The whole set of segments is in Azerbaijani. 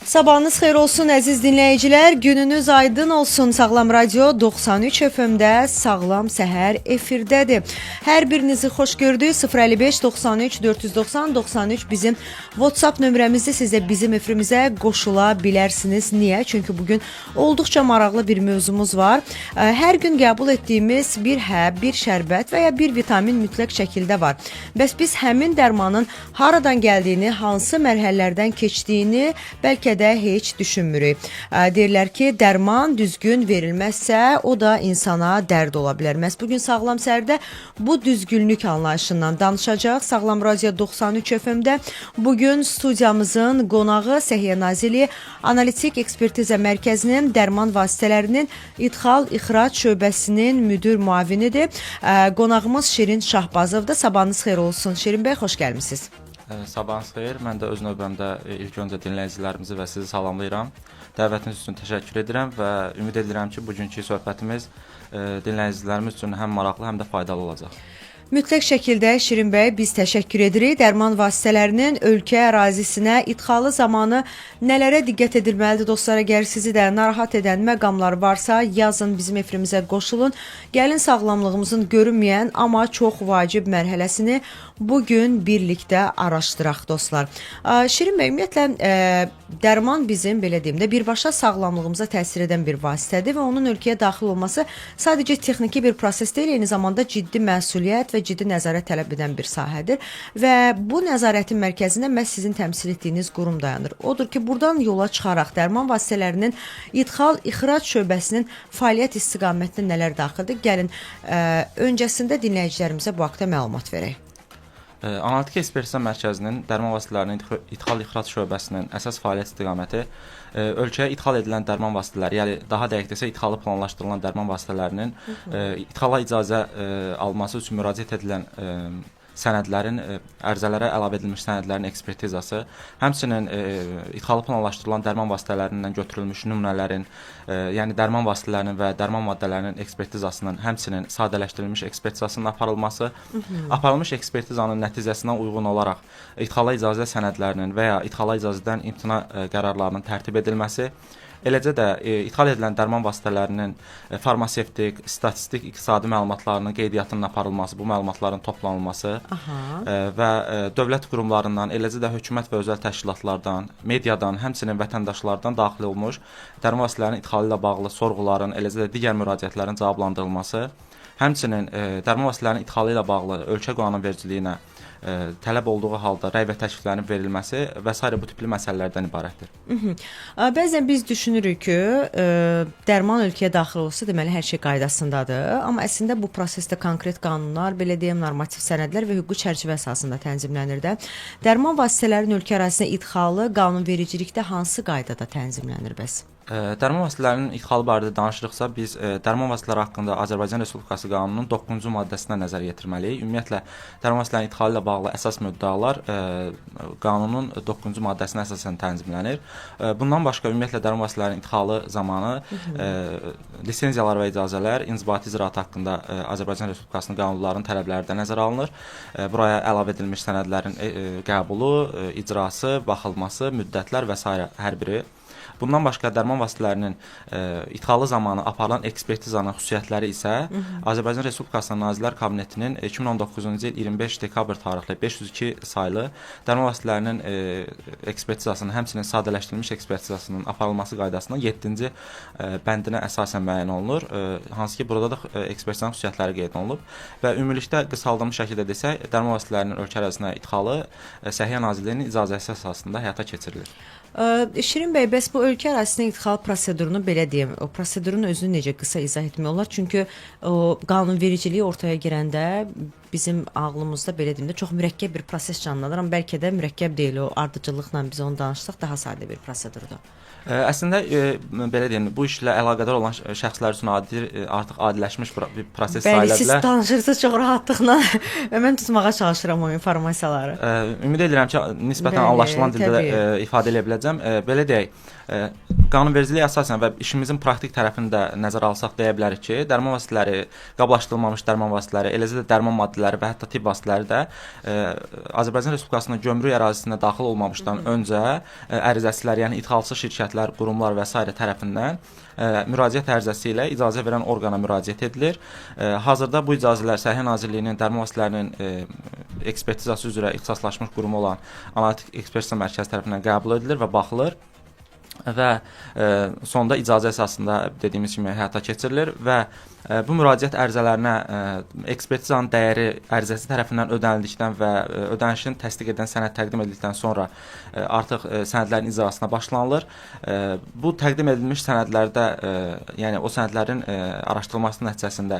Sabahınız xeyir olsun əziz dinləyicilər. Gününüz aydın olsun. Sağlam Radio 93 FM-də Sağlam Səhər efirdədir. Hər birinizi xoş gördük. 055 93 490 93 bizim WhatsApp nömrəmizdir. Siz də bizim efirimizə qoşula bilərsiniz. Niyə? Çünki bugün olduqca maraqlı bir mövzumuz var. Hər gün qəbul etdiyimiz bir həb, bir şərbət və ya bir vitamin mütləq şəkildə var. Bəs biz həmin dərmanın haradan gəldiyini, hansı mərhələlərdən keçdiyini bəlkə də heç düşünmürük. Deyirlər ki, dərman düzgün verilməzsə, o da insana dərd ola bilər. Məhz bu gün Sağlam Səhərdə bu düzgünlük anlayışından danışacağıq. Sağlam Radio 93 FM-də bugün studiyamızın qonağı Səhiyyə Nazirliyi Analitik Ekspertiza Mərkəzinin dərman vasitələrinin idxal-ixrac şöbəsinin müdir müavinidir. Qonağımız Şirin Şahbazovdur. Sabahınız xeyir olsun. Şirin bəy, xoş gəlmisiniz. Sabahınız xeyir. Mən də öz növbəmdə ilk öncə dinləyicilərimizi və sizi salamlayıram. Dəvətiniz üçün təşəkkür edirəm və ümid edirəm ki, bugünkü söhbətimiz dinləyicilərimiz üçün həm maraqlı, həm də faydalı olacaq. Mütləq şəkildə Şirin bəy, biz təşəkkür edirik. Dərman vasitələrinin ölkə ərazisinə idxalı zamanı nələrə diqqət edilməlidir dostlar? Əgər sizi də narahat edən məqamlar varsa, yazın, bizim efirimizə qoşulun. Gəlin sağlamlığımızın görünməyən, amma çox vacib mərhələsini bu gün birlikdə araşdıraq dostlar. Şirin bəy, ümumiyyətlə dərman bizim belə deyim də birbaşa sağlamlığımıza təsir edən bir vasitədir və onun ölkəyə daxil olması sadəcə texniki bir proses deyil, eyni zamanda ciddi məsuliyyət və ciddi nəzarət tələb edən bir sahədir və bu nəzarətin mərkəzində məhz sizin təmsil etdiyiniz qurum dayanır. Odur ki, buradan yola çıxaraq dərman vasitələrinin idxal-ixrac şöbəsinin fəaliyyət istiqamətinə nələr daxildir? Gəlin öncəsində dinləyicilərimizə bu haqda məlumat verək. Analitik Ekspertiza Mərkəzinin dərman vasitələrinin idxal-ixrac şöbəsinin əsas fəaliyyət istiqaməti ölkəyə idxal edilən dərman vasitələri, yəni daha dəqiq desək, idxalı planlaşdırılan dərman vasitələrinin idxala icazə alması üçün müraciət edilən sənədlərin, ərizələrə əlavə edilmiş sənədlərin ekspertizası, həmçinin idxalı planlaşdırılan dərman vasitələrindən götürülmüş nümunələrin, yəni dərman vasitələrinin və dərman maddələrinin ekspertizasının, həmçinin sadələşdirilmiş ekspertizasının aparılması, aparılmış ekspertizanın nəticəsinə uyğun olaraq idxala icazə sənədlərinin və ya idxala icazədən imtina qərarlarının tərtib edilməsi, eləcə də idxal edilən dərman vasitələrinin farmasevtik, statistik, iqtisadi məlumatlarının qeydiyyatının aparılması, bu məlumatların toplanılması və dövlət qurumlarından, eləcə də hökumət və özəl təşkilatlardan, mediadan, həmçinin vətəndaşlardan daxil olmuş dərman vasitələrinin idxalı ilə bağlı sorğuların, eləcə də digər müraciətlərin cavablandırılması, həmçinin dərman vasitələrinin idxalı ilə bağlı ölkə qanunvericiliyinə tələb olduğu halda rəy və təkliflərin verilməsi və sairə bu tipli məsələlərdən ibarətdir. Bəzən biz düşünürük ki, dərman ölkəyə daxil olsa, deməli hər şey qaydasındadır. Amma əslində bu prosesdə konkret qanunlar, belə deyim, normativ sənədlər və hüquqi çərçivə əsasında tənzimlənir də. Dərman vasitələrinin ölkə ərazisinə idxalı qanunvericilikdə hansı qaydada tənzimlənir bəs? Dərman vasitələrinin idxalı barədə danışırıqsa, biz dərman vasitələri haqqında Azərbaycan Respublikası Qanununun 9-cu maddəsinə nəzər yetirməliyik. Ümumiyyətlə, dərman vasitələrinin idxalı ilə bağlı əsas müddəalar qanunun 9-cu maddəsinə əsasən tənzimlənir. Bundan başqa, ümumiyyətlə, dərman vasitələrinin idxalı zamanı lisenziyalar və icazələr, inzibati icraat haqqında Azərbaycan Respublikasının qanunlarının tələbləri də nəzərə alınır. Buraya əlavə edilmiş sənədlərin qəbulu, icrası, baxılması, müddətlər və sairə hər biri. Bundan başqa dərman vasitələrinin idxalı zamanı aparılan ekspertizanın xüsusiyyətləri isə Azərbaycan Respublikasının Nazirlər Kabinetinin 2019-cu il 25 dekabr tarixli 502 saylı dərman vasitələrinin ekspertizasının, həmçinin sadələşdirilmiş ekspertizasının aparılması qaydasının 7-ci bəndinə əsasən müəyyən olunur. Hansı ki, burada da ekspertizanın xüsusiyyətləri qeyd olunub və ümumilikdə qısaldılmış şəkildə desək, dərman vasitələrinin ölkə ərazisinə idxalı Səhiyyə Nazirliyinin icazəsi əsasında həyata keçirilir. Şirin bəy, bəs bu ölkə ərazisinə idxal prosedurunu belə deyim, o prosedurun özünü necə qısa izah etmək olar? Çünki o qanunvericiliyi ortaya girəndə bizim ağlımızda belə deyim də çox mürəkkəb bir proses canlanır, amma bəlkə də mürəkkəb deyil, o ardıcıllıqla biz onu danışsaq daha sadə bir prosedurdur. Əslində belə deyim, bu işlə əlaqədar olan şəxslər üçün adi, artıq adiləşmiş bir proses Bəli, sayıla siz bilər. danışırsınız çox rahatlıqla və mən tutmağa çalışıram o informasiyaları. Ümid edirəm ki, nisbətən anlaşılan dildə də ifadə edə biləcəm. Belə deyək, qanunvericiliyə əsasən və işimizin praktik tərəfini də nəzərə alsaq deyə bilərik ki, dərman vasitələri, qablaşdırılmamış dərman vasitələri, eləcə də dərman maddələri maddələri və hətta tibb vasitələri də Azərbaycan Respublikasının gömrük ərazisinə daxil olmamışdan öncə ərizəçilər, yəni idxalçı şirkətlər, qurumlar və sairə tərəfindən müraciət ərizəsi ilə icazə verən orqana müraciət edilir. Hazırda bu icazələr Səhiyyə Nazirliyinin dərman vasitələrinin ekspertizası üzrə ixtisaslaşmış qurumu olan Analitik Ekspertiza Mərkəzi tərəfindən qəbul edilir və baxılır və sonda icazə əsasında dediyimiz kimi həyata keçirilir və bu müraciət ərizələrinə ekspertizanın dəyəri ərizəçi tərəfindən ödənildikdən və ödənişin təsdiq edən sənəd təqdim edildikdən sonra artıq sənədlərin icrasına başlanılır. Bu təqdim edilmiş sənədlərdə, yəni o sənədlərin araşdırılması nəticəsində,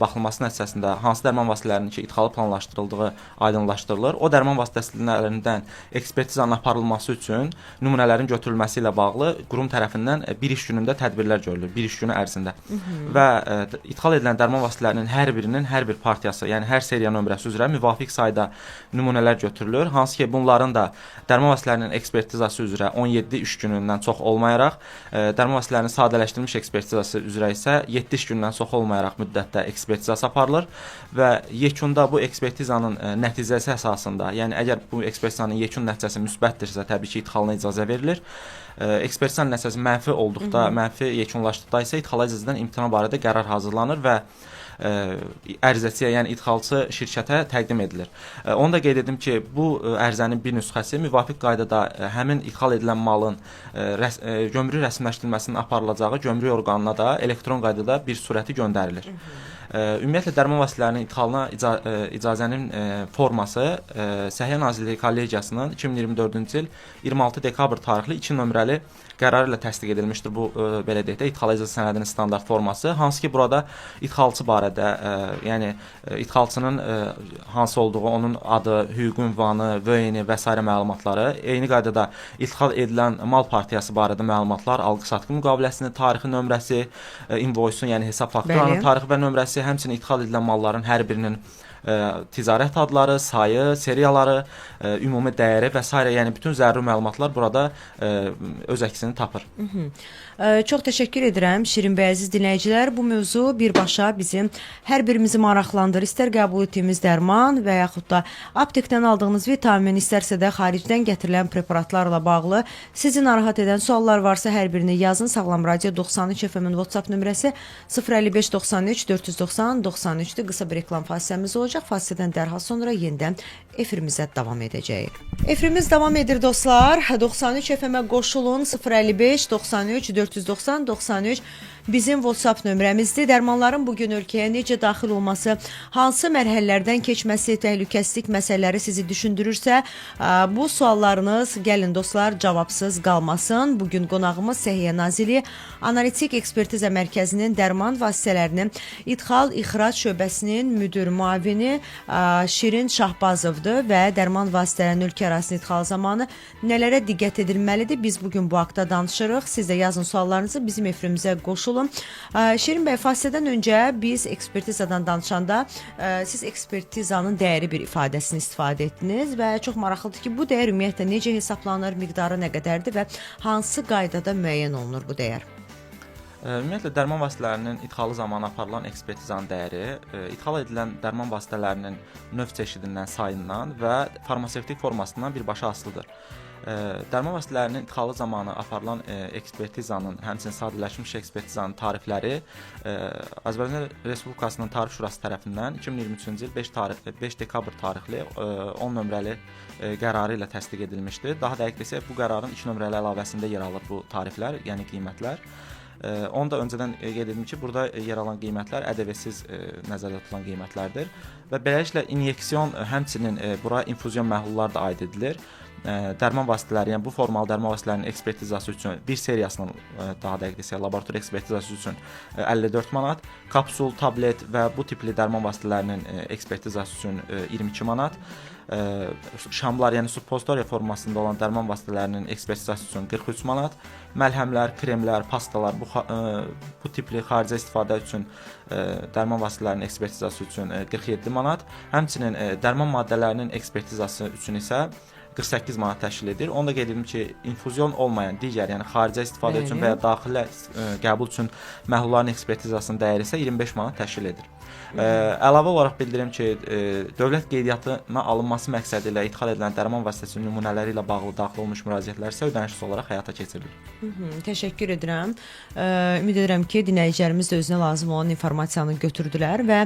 baxılması nəticəsində hansı dərman vasitələrinin ki, idxalı planlaşdırıldığı aydınlaşdırılır. O dərman vasitələrindən ekspertizanın aparılması üçün nümunələrin götürülməsi ilə bağlı qurum tərəfindən bir iş günündə tədbirlər görülür, bir iş günü ərzində. Və idxal edilən dərman vasitələrinin hər birinin hər bir partiyası, yəni hər seriya nömrəsi üzrə müvafiq sayda nümunələr götürülür. Hansı ki, bunların da dərman vasitələrinin ekspertizası üzrə 17 iş günündən çox olmayaraq, dərman vasitələrinin sadələşdirilmiş ekspertizası üzrə isə 7 iş günündən çox olmayaraq müddətdə ekspertizası aparılır və yekunda bu ekspertizanın nəticəsi əsasında, yəni əgər bu ekspertizanın yekun nəticəsi müsbətdirsə, təbii ki, idxalına icazə verilir. Ekspertizanın nəticəsi mənfi olduqda, mənfi yekunlaşdıqda isə idxala icazədən imtina barədə qərar hazırlanır və ərizəçiyə, yəni idxalçı şirkətə təqdim edilir. Onu da qeyd edim ki, bu ərizənin bir nüsxəsi müvafiq qaydada həmin idxal edilən malın gömrük rəsmiləşdirilməsinin aparılacağı gömrük orqanına da elektron qaydada bir surəti göndərilir. Ümumiyyətlə, dərman vasitələrinin idxalına icazənin forması Səhiyyə Nazirliyi Kollegiyasının 2024-cü il 26 dekabr tarixli 2 nömrəli qərarı ilə təsdiq edilmişdir. Bu, belə deyək də, idxala icazə sənədinin standart forması, hansı ki, burada idxalçı barədə, yəni idxalçının hansı olduğu, onun adı, hüquqi ünvanı, VN-i və sairə məlumatları, eyni qaydada idxal edilən mal partiyası barədə məlumatlar, alqı-satqı müqaviləsinin tarixi, nömrəsi, invoice-un, yəni hesab fakturanın tarixi və nömrəsi, həmçinin idxal edilən malların hər birinin ticarət adları, sayı, seriyaları, ümumi dəyəri və sairə, yəni bütün zəruri məlumatlar burada öz əksini tapır. Çox təşəkkür edirəm Şirin bəy, əziz dinləyicilər. Bu mövzu birbaşa bizim hər birimizi maraqlandırır. İstər qəbul etdiyimiz dərman və yaxud da aptekdən aldığınız vitamin, istərsə də xaricdən gətirilən preparatlarla bağlı sizi narahat edən suallar varsa hər birini yazın. Sağlam Radio 93 FM-in WhatsApp nömrəsi 055 93 490 93-dür. Qısa bir reklam fasiləmiz olacaq. Fasilədən dərhal sonra yenidən efirimizə davam edəcəyik. Efirimiz davam edir dostlar. 93 FM-ə qoşulun. 055 93 490 93 bizim WhatsApp nömrəmizdir. Dərmanların bugün ölkəyə necə daxil olması, hansı mərhələlərdən keçməsi, təhlükəsizlik məsələləri sizi düşündürürsə, bu suallarınız gəlin dostlar cavabsız qalmasın. Bugün qonağımız Səhiyyə Nazirliyi Analitik Ekspertiza Mərkəzinin dərman vasitələrinin idxal-ixrac şöbəsinin müdir müavini Şirin Şahbazovdur və dərman vasitələrinin ölkə ərazisinə idxalı zamanı nələrə diqqət edilməlidir? Biz bugün bu haqda danışırıq. Siz də yazın suallarınızı, bizim efirimizə qoşulun. Şirin bəy, fasilədən öncə biz ekspertizadan danışanda siz ekspertizanın dəyəri bir ifadəsini istifadə etdiniz və çox maraqlıdır ki, bu dəyər ümumiyyətlə necə hesablanır, miqdarı nə qədərdir və hansı qaydada müəyyən olunur bu dəyər? Ümumiyyətlə, dərman vasitələrinin idxalı zamanı aparılan ekspertizanın dəyəri idxal edilən dərman vasitələrinin növ çeşidindən, sayından və farmasevtik formasından birbaşa asılıdır. Dərman vasitələrinin idxalı zamanı aparılan ekspertizanın, həmçinin sadələşmiş ekspertizanın tarifləri Azərbaycan Respublikasının Tarif Şurası tərəfindən 2023-cü il 5 dekabr tarixli 10 nömrəli qərarı ilə təsdiq edilmişdir. Daha dəqiq desək, bu qərarın 2 nömrəli əlavəsində yer alır bu tariflər, yəni qiymətlər. Onu da öncədən qeyd edim ki, burada yer alan qiymətlər ƏDV-siz nəzərdə tutulan qiymətlərdir və beləliklə inyeksion, həmçinin bura infuzion məhlullar da aid edilir. Dərman vasitələri, yəni bu formalı dərman vasitələrinin ekspertizası üçün bir seriyasının, daha dəqiq desək, laboratoriya ekspertizası üçün 54 manat, kapsul, tablet və bu tipli dərman vasitələrinin ekspertizası üçün 22 manat, şamlar, yəni suppositoriya formasında olan dərman vasitələrinin ekspertizası üçün 43 manat, məlhəmlər, kremlər, pastalar, bu tipli xaricə istifadə üçün dərman vasitələrinin ekspertizası üçün 47 manat, həmçinin dərman maddələrinin ekspertizası üçün isə 48 manat təşkil edir. Onu da qeyd edim ki, infuzion olmayan digər, yəni xaricə istifadə üçün və ya daxilə qəbul üçün məhlulların ekspertizasının dəyəri isə 25 manat təşkil edir. Əlavə olaraq bildirim ki, dövlət qeydiyyatına alınması məqsədi ilə idxal edilən dərman vasitəsi nümunələri ilə bağlı daxil olmuş müraciətlər isə ödənişsiz olaraq həyata keçirilir. Təşəkkür edirəm. Ümid edirəm ki, dinləyicilərimiz də özünə lazım olan informasiyanı götürdülər və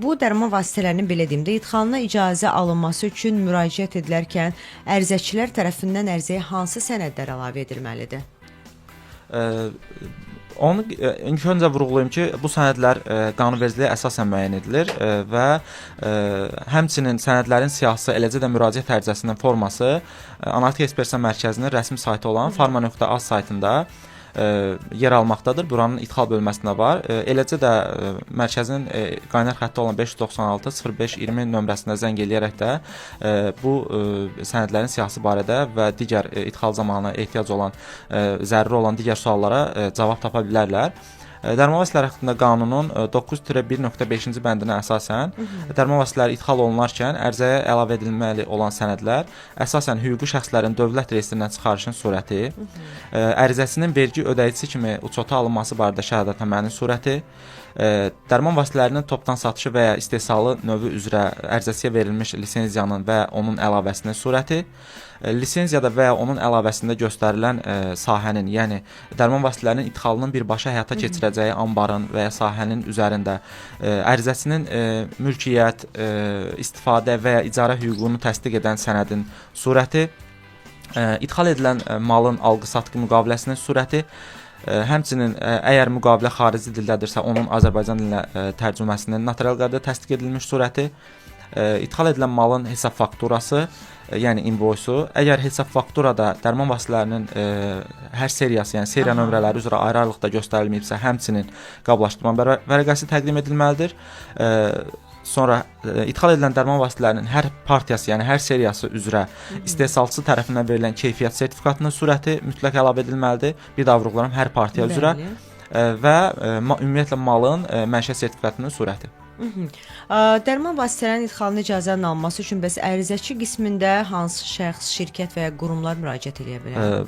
bu dərman vasitələrinin, belə deyim də, idxalına icazə alınması üçün müraciət edilərkən ərizəçilər tərəfindən ərizəyə hansı sənədlər əlavə edilməlidir? Onu ilk öncə vurğulayım ki, bu sənədlər qanunvericiliyə əsasən müəyyən edilir və həmçinin sənədlərin siyahısı, eləcə də müraciət ərizəsinin forması Analitik Ekspertiza Mərkəzinin rəsmi saytı olan farma.az saytında yer almaqdadır. Buranın idxal bölməsində var. Eləcə də mərkəzin qaynar xətti olan 596 05 20 nömrəsinə zəng eləyərək də bu sənədlərin siyahısı barədə və digər idxal zamanı ehtiyac olan, zəruri olan digər suallara cavab tapa bilərlər. Dərman vasitələri haqqında qanunun 9-1.5-ci bəndinə əsasən dərman vasitələri idxal olunarkən ərizəyə əlavə edilməli olan sənədlər əsasən hüquqi şəxslərin dövlət reyestrindən çıxarışın surəti, ərizəsinin vergi ödəyicisi kimi uçota alınması barədə şəhadətnamənin surəti, dərman vasitələrinin topdan satışı və ya istehsalı növü üzrə ərizəçiyə verilmiş lisenziyanın və onun əlavəsinin surəti, lisenziyada və ya onun əlavəsində göstərilən sahənin, yəni dərman vasitələrinin idxalının birbaşa həyata keçirəcəyi anbarın və ya sahənin üzərində ərizəçinin mülkiyyət, istifadə və ya icarə hüququnu təsdiq edən sənədin surəti, idxal edilən malın alqı-satqı müqaviləsinin surəti, həmçinin əgər müqavilə xarici dildədirsə, onun Azərbaycan dilinə tərcüməsinin notarial qaydada təsdiq edilmiş surəti, idxal edilən malın hesab fakturası, yəni invoice-u, əgər hesab fakturada dərman vasitələrinin hər seriyası, yəni seriya nömrələri üzrə ayrı-ayrılıqda göstərilməyibsə, həmçinin qablaşdırma vərəqəsi təqdim edilməlidir. Sonra idxal edilən dərman vasitələrinin hər partiyası, yəni hər seriyası üzrə istehsalçı tərəfindən verilən keyfiyyət sertifikatının surəti mütləq əlavə edilməlidir. Bir daha vurğulayıram, hər partiya üzrə və ümumiyyətlə malın mənşə sertifikatının surəti. Dərman vasitələrinin idxalına icazənin alınması üçün bəs ərizəçi qismində hansı şəxs, şirkət və ya qurumlar müraciət edə bilər?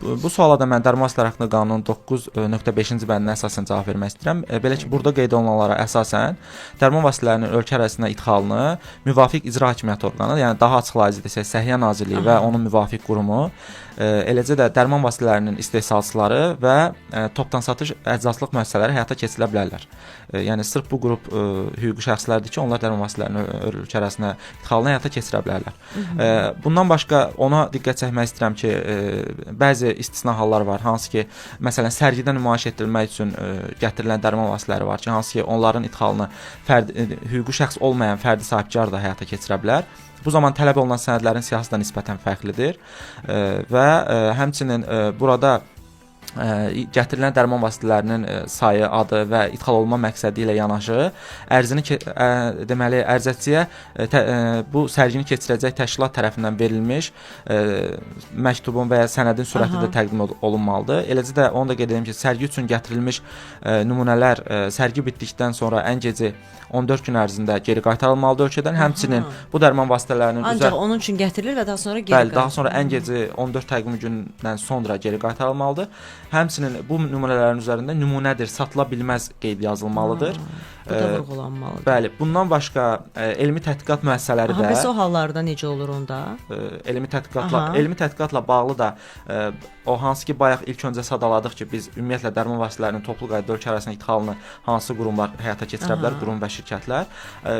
Bu suala da mən dərman vasitələri haqqında qanunun 9.5-ci bəndinə əsasən cavab vermək istəyirəm. Belə ki, burada qeyd olunanlara əsasən dərman vasitələrinin ölkə ərazisinə idxalını müvafiq icra hakimiyyəti orqanı, yəni daha açıqlayıcı desək, Səhiyyə Nazirliyi və onun müvafiq qurumu, eləcə də dərman vasitələrinin istehsalçıları və topdan satış əczaçılıq müəssisələri həyata keçirilə bilərlər. Yəni sırf bu qrup hüquqi şəxslərdir ki, onlar dərman vasitələrinin ölkə ərazisinə idxalını həyata keçirə bilərlər. Bundan başqa ona diqqət çəkmək istəyirəm ki, bəzi istisna hallar var, hansı ki, məsələn, sərgidə nümayiş etdirilmək üçün gətirilən dərman vasitələri var ki, hansı ki, onların idxalını hüquqi şəxs olmayan fərdi sahibkar da həyata keçirə bilər. Bu zaman tələb olunan sənədlərin siyahısı da nisbətən fərqlidir və həmçinin burada gətirilən dərman vasitələrinin sayı, adı və idxal olunma məqsədi ilə yanaşı ərzini deməli ərizəçiyə bu sərgini keçirəcək təşkilat tərəfindən verilmiş məktubun və ya sənədin surəti də təqdim olunmalıdır. Eləcə də onu da qeyd edim ki, sərgi üçün gətirilmiş nümunələr sərgi bitdikdən sonra ən geci 14 gün ərzində geri qaytarılmalıdır ölkədən. Həmçinin bu dərman vasitələrinin ancaq onun üçün gətirilir və daha sonra geri Bəli, daha sonra ən geci 14 təqvim gündən sonra geri qaytarılmalıdır. Həmçinin bu nümunələrin üzərində nümunədir, satıla bilməz qeyd yazılmalıdır. Bu da vurğulanmalıdır. Bəli, bundan başqa elmi tədqiqat müəssisələri də. Bəs o hallarda necə olur onda? Elmi tədqiqatla bağlı da o hansı ki bayaq ilk öncə sadaladıq ki, biz ümumiyyətlə dərman vasitələrinin toplu qaydada ölkə ərazisinə idxalını hansı qurumlar həyata keçirə bilər, qurum və şirkətlər.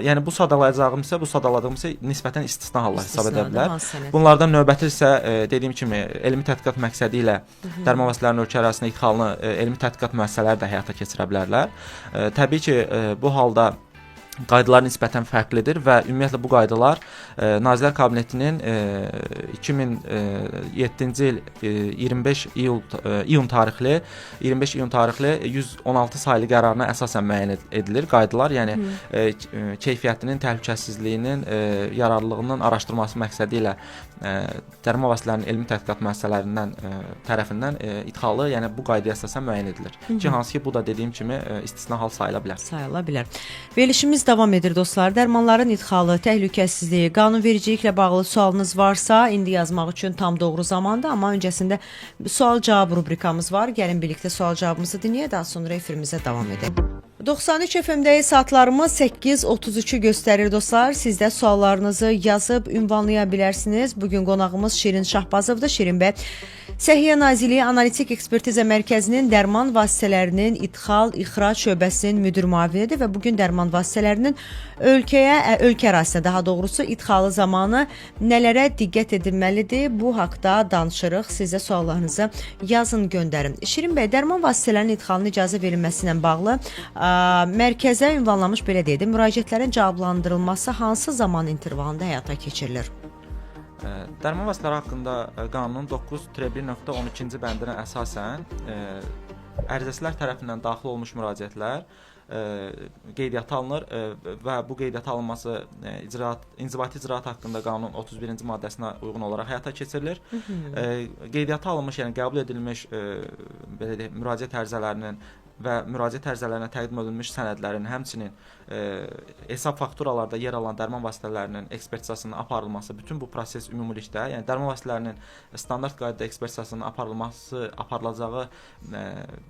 Yəni bu sadalayacağım isə, bu sadaladığım isə nisbətən istisna hallar hesab edə bilər. Bunlardan növbəti isə dediyim kimi elmi tədqiqat məqsədi ilə dərman vasitələrinin ölkə ərazisinə idxalını elmi tədqiqat müəssisələri də həyata keçirə bilərlər. Təbii ki, bu halda qaydalar nisbətən fərqlidir və ümumiyyətlə bu qaydalar Nazirlər Kabinetinin 2007-ci il 25 iyun tarixli 25 iyun tarixli 116 saylı qərarına əsasən müəyyən edilir qaydalar, yəni keyfiyyətinin, təhlükəsizliyinin, yararlılığının araşdırılması məqsədi ilə dərman vasitələrinin elmi tədqiqat müəssisələrindən tərəfindən idxalı, yəni bu qaydaya əsasən müəyyən edilir. Ki hansı ki bu da dediyim kimi istisna hal sayıla bilər. Sayıla bilər. Verilişimiz davam edir dostlar. Dərmanların idxalı, təhlükəsizliyi, qanunvericiliklə bağlı sualınız varsa, indi yazmaq üçün tam doğru zamandır, amma öncəsində sual-cavab rubrikamız var. Gəlin birlikdə sual-cavabımızı dinləyək, daha sonra efirimizə davam edək. 93 FM-dəyi saatlarımız 8:33-ü göstərir dostlar. Siz də suallarınızı yazıb ünvanlaya bilərsiniz. Bugün qonağımız Şirin Şahbazovdur. Şirin bəy, Səhiyyə Nazirliyi Analitik Ekspertiza Mərkəzinin dərman vasitələrinin idxal, ixrac şöbəsinin müdir müavinidir və bugün dərman vasitələrinin ölkə ərazisinə, daha doğrusu idxalı zamanı nələrə diqqət edilməlidir? Bu haqda danışırıq. Sizə suallarınızı yazın, göndərin. Şirin bəy, dərman vasitələrinin idxalına icazə verilməsi ilə bağlı mərkəzə ünvanlamış, belə deyək də, müraciətlərin cavablandırılması hansı zaman intervalında həyata keçirilir? Dərman vasitələri haqqında qanunun 9.1.12-ci bəndinə əsasən ərizəçilər tərəfindən daxil olmuş müraciətlər qeydiyyata alınır və bu qeydiyyata alınması inzibati icraat haqqında qanunun 31-ci maddəsinə uyğun olaraq həyata keçirilir. Qeydiyyata alınmış, yəni qəbul edilmiş belə deyək, müraciət ərizələrinin və müraciət ərizələrinə təqdim edilmiş sənədlərin, həmçinin hesab fakturalarda yer alan dərman vasitələrinin ekspertizasının aparılması, bütün bu proses ümumilikdə, yəni dərman vasitələrinin standart qaydada ekspertizasının aparılacağı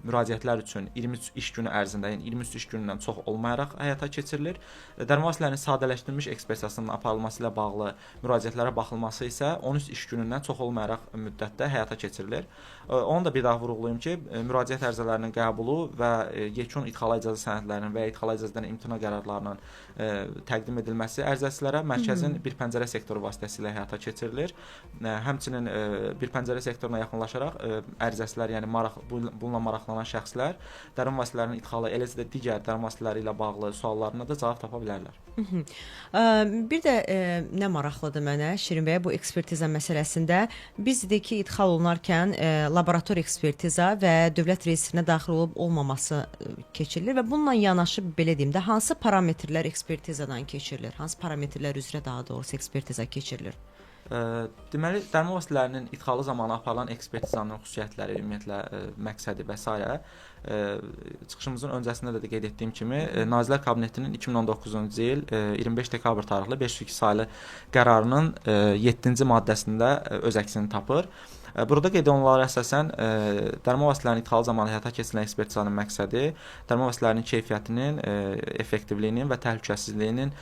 müraciətlər üçün 23 iş günü ərzində, yəni 23 iş günündən çox olmayaraq həyata keçirilir. Dərman vasitələrinin sadələşdirilmiş ekspertizasının aparılması ilə bağlı müraciətlərə baxılması isə 13 iş günündən çox olmayaraq müddətdə həyata keçirilir. Onu da bir daha vurğulayım ki, müraciət ərizələrinin qəbulu və yekun idxala icazə sənədlərinin və ya idxala icazədən imtina qərarlarının təqdim edilməsi ərizəçilərə mərkəzin bir pəncərə sektoru vasitəsilə həyata keçirilir. Həmçinin bir pəncərə sektoruna yaxınlaşaraq ərizəçilər, yəni bununla maraqlanan şəxslər dərman vasitələrinin idxalı, eləcə də digər dərman vasitələri ilə bağlı suallarına da cavab tapa bilərlər. Bir də nə maraqlıdır mənə, Şirin bəy, bu ekspertiza məsələsində biz dedik ki, idxal olunarkən laborator ekspertiza və dövlət reyestrinə daxil olub olmaması keçirilir və bununla yanaşı, belə deyim də, hansı parametrlər ekspertizadan keçirilir? Hansı parametrlər üzrə daha doğrusu ekspertiza keçirilir? Deməli, dərman vasitələrinin idxalı zamanı aparılan ekspertizanın xüsusiyyətləri, ümumiyyətlə məqsədi və s. Çıxışımızın öncəsində də qeyd etdiyim kimi, Nazirlər Kabinetinin 2019-cu il 25 dekabr tarixli 502 saylı qərarının 7-ci maddəsində öz əksini tapır. Burada qeyd olunanlara əsasən dərman vasitələrinin idxalı zamanı həyata keçirilən ekspertizanın məqsədi dərman vasitələrinin keyfiyyətinin, effektivliyinin və təhlükəsizliyinin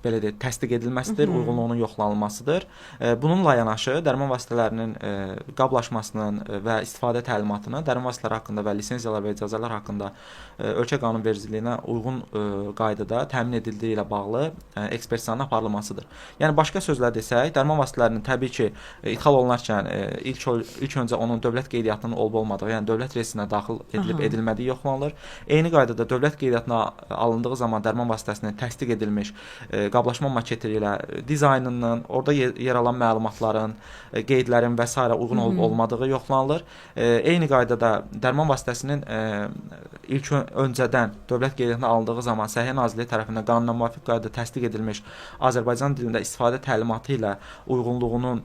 belə deyək, təsdiq edilməsidir, uyğunluğunun yoxlanılmasıdır. Bununla yanaşı dərman vasitələrinin qablaşmasının və istifadə təlimatının dərman vasitələri haqqında və lisenziyalar və icazələr haqqında ölkə qanunvericiliyinə uyğun qaydada təmin edildiyi ilə bağlı ekspertizanın aparılmasıdır. Yəni başqa sözlə desək, dərman vasitələrinin təbii ki, idxal olunarkən ilk öncə onun dövlət qeydiyyatının olub-olmadığı, yəni dövlət reyestrinə daxil edilib edilmədiyi yoxlanılır. Eyni qaydada dövlət qeydiyyatına alındığı zaman dərman vasitəsinin təsdiq edilmiş qablaşma maketi ilə dizaynının, orada yer alan məlumatların, qeydlərin və s. uyğun olub-olmadığı yoxlanılır. Eyni qaydada dərman vasitəsinin ilk öncədən dövlət qeydiyyatına alındığı zaman Səhiyyə Nazirliyi tərəfindən qanuna müvafiq qaydada təsdiq edilmiş Azərbaycan dilində istifadə təlimatı ilə uyğunluğunun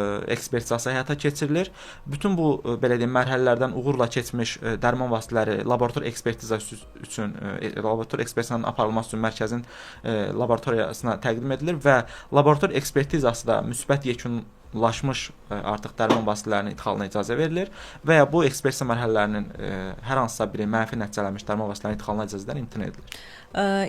ekspertizası həyata keçirilir. Bütün bu belə deyim, mərhələlərdən uğurla keçmiş dərman vasitələri laborator ekspertizası üçün, laborator ekspertizasının aparılması üçün mərkəzin laboratoriyasına təqdim edilir və laborator ekspertizası da müsbət yekunlaşmış artıq dərman vasitələrinin idxalına icazə verilir və ya bu ekspertiza mərhələlərinin hər hansısa biri mənfi nəticələnmiş dərman vasitələrinin idxalına icazədən imtina edilir.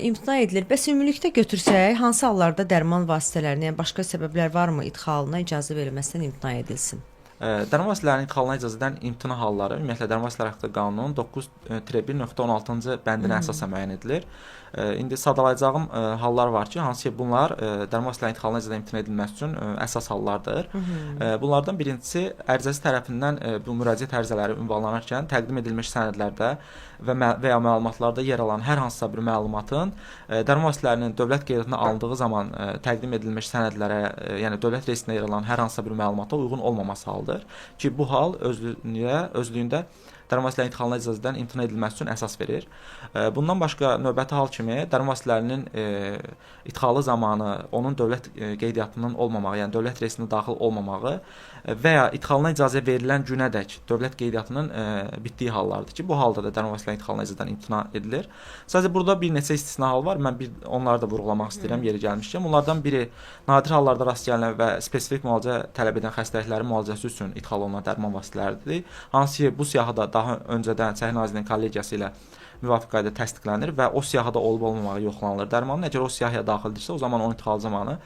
İmtina edilir. Bəs ümumilikdə götürsək, hansı hallarda dərman vasitələrinə, yəni başqa səbəblər varmı idxalına icazə verilməsindən imtina edilsin? Dərman vasitələrinin idxalına icazədən imtina halları ümumiyyətlə dərman vasitələri haqqında qanunun 9.1.16-cı bəndinə əsasən müəyyən edilir. İndi sadalayacağım hallar var ki, hansı ki bunlar dərman vasitələrinin idxalına icazədən imtina edilməsi üçün əsas hallardır. Bunlardan birincisi, ərizəçi tərəfindən bu müraciət ərizələri ünvanlanarkən təqdim edilmiş sənədlərdə və ya məlumatlarda yer alan hər hansısa bir məlumatın dərman vasitələrinin dövlət qeydiyyatına alındığı zaman təqdim edilmiş sənədlərə, yəni dövlət reyestrinə yer alan hər hansısa bir məlumata uyğun olmaması halıdır ki, bu hal özlüyündə dərman vasitələrinin idxalına icazədən imtina edilməsi üçün əsas verir. Bundan başqa növbəti hal kimi dərman vasitələrinin idxalı zamanı onun dövlət qeydiyyatının olmamağı, yəni dövlət reyestrinə daxil olmamağı və ya idxalına icazə verilən günədək dövlət qeydiyyatının bitdiyi hallardır ki, bu halda da dərman vasitələrinin idxalına icazədən imtina edilir. Sadəcə burada bir neçə istisna hal var. Mən onları da vurğulamaq istəyirəm yeri gəlmişkən. Bunlardan biri nadir hallarda rast gəlinən və spesifik müalicə tələb edən xəstəliklərin müalicəsi üçün idxal olunan dərman vasitələridir. Hansı ki, bu siyahıda daha öncədən Səhiyyə Nazirliyinin kollegiyası ilə müvafiq qaydada təsdiqlənir və o siyahıda olub-olmamağı yoxlanılır dərmanın. Əgər o siyahıya daxildirsə, o zaman onun idxalı zamanı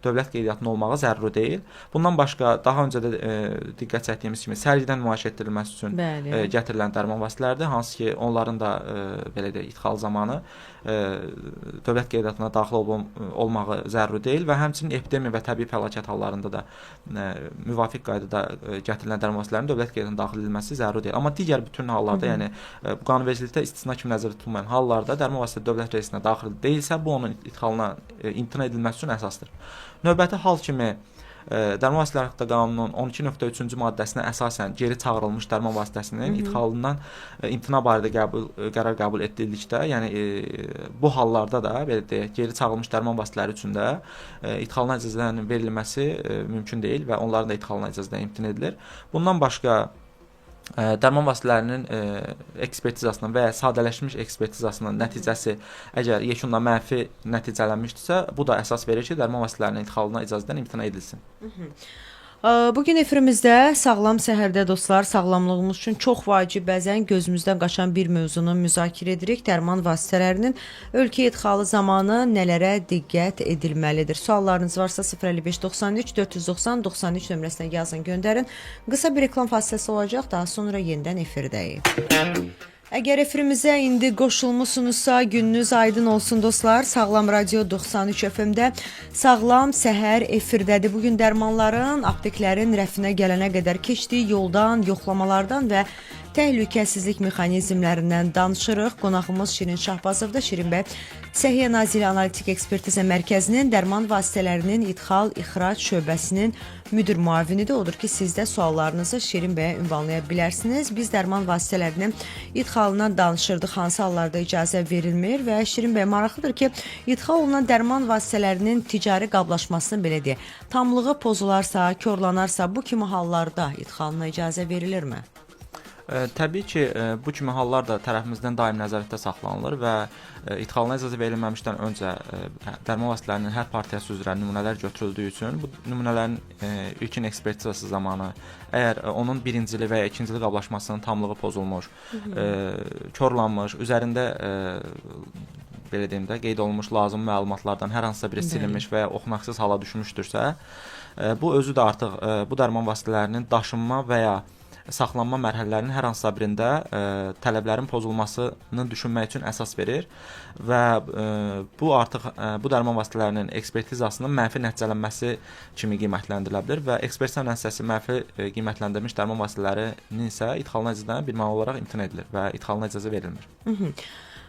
dövlət qeydiyyatında olmağı zəruri deyil. Bundan başqa, daha öncə də diqqət çəkdiyimiz kimi sərgidən nümayiş etdirilməsi üçün gətirilən dərman vasitələridir, hansı ki, onların da belə deyək, idxalı zamanı dövlət qeydiyyatına daxil olmağı zəruri deyil və həmçinin epidemiya və təbii fəlakət hallarında da müvafiq qaydada gətirilən dərman vasitələrinin dövlət qeydiyyatına daxil edilməsi zəruri deyil. Amma digər bütün hallarda, yəni bu qanunvericilikdə istisna kimi nəzərdə tutulmayan hallarda dərman vasitələri dövlət reyestrinə daxil deyilsə, bu onun idxalına imtina edilməsi üçün əsasdır. Növbəti hal kimi Dərman vasitələri haqqında qanunun 12.3-cü maddəsinə əsasən geri çağırılmış dərman vasitəsinin idxalından imtina barədə qərar qəbul edildikdə, yəni bu hallarda da belə deyək, geri çağırılmış dərman vasitələri üçün də idxalına icazənin verilməsi mümkün deyil və onların da idxalına icazədən imtina edilir. Bundan başqa dərman vasitələrinin ekspertizasının və ya sadələşmiş ekspertizasının nəticəsi əgər yekunda mənfi nəticələnmişdirsə, bu da əsas verir ki, dərman vasitələrinin idxalına icazədən imtina edilsin. Bugün efirimizdə Sağlam Səhərdə dostlar, sağlamlığımız üçün çox vacib, bəzən gözümüzdən qaçan bir mövzunu müzakirə edirik. Dərman vasitələrinin ölkəyə idxalı zamanı nələrə diqqət edilməlidir? Suallarınız varsa 055 93 490 93 nömrəsinə yazın, göndərin. Qısa bir reklam fasiləsi olacaq, daha sonra yenidən efirdəyik. Əgər efirimizə indi qoşulmusunuzsa, gününüz aydın olsun dostlar. Sağlam Radio 93 FM-də Sağlam Səhər efirdədir. Bugün dərmanların apteklərin rəfinə gələnə qədər keçdiyi yoldan, yoxlamalardan və təhlükəsizlik mexanizmlərindən danışırıq. Qonağımız Şirin Şahbazovdur. Şirin bəy, Səhiyyə Nazirliyi Analitik Ekspertiza Mərkəzinin dərman vasitələrinin idxal-ixrac şöbəsinin müdir müavinidir. Odur ki, siz də suallarınızı Şirin bəyə ünvanlaya bilərsiniz. Biz dərman vasitələrinin idxalından danışırdıq, hansı hallarda icazə verilmir və Şirin bəy, maraqlıdır ki, idxal olunan dərman vasitələrinin ticari qablaşmasını belə deyək, tamlığı pozularsa, korlanarsa, bu kimi hallarda idxalına icazə verilirmi? Təbii ki, bu kimi hallar da tərəfimizdən daim nəzarətdə saxlanılır və idxalına icazə verilməmişdən öncə dərman vasitələrinin hər partiyası üzrə nümunələr götürüldüyü üçün bu nümunələrin ilkin ekspertizası zamanı əgər onun birincili və ya ikincili qablaşmasının tamlığı pozulmuş, korlanmış, üzərində belə deyim də, qeyd olunmuş lazım məlumatlardan hər hansısa biri silinmiş və ya oxunaqsız hala düşmüşdürsə, bu özü də artıq bu dərman vasitələrinin daşınma və ya saxlanma mərhələlərinin hər hansısa birində tələblərin pozulmasını düşünmək üçün əsas verir və bu artıq bu dərman vasitələrinin ekspertizasının mənfi nəticələnməsi kimi qiymətləndirilə bilər və ekspertiza nəticəsi mənfi qiymətləndirilmiş dərman vasitələrinin isə idxalına icazədən birmənalı olaraq imtina edilir və idxalına icazə verilmir.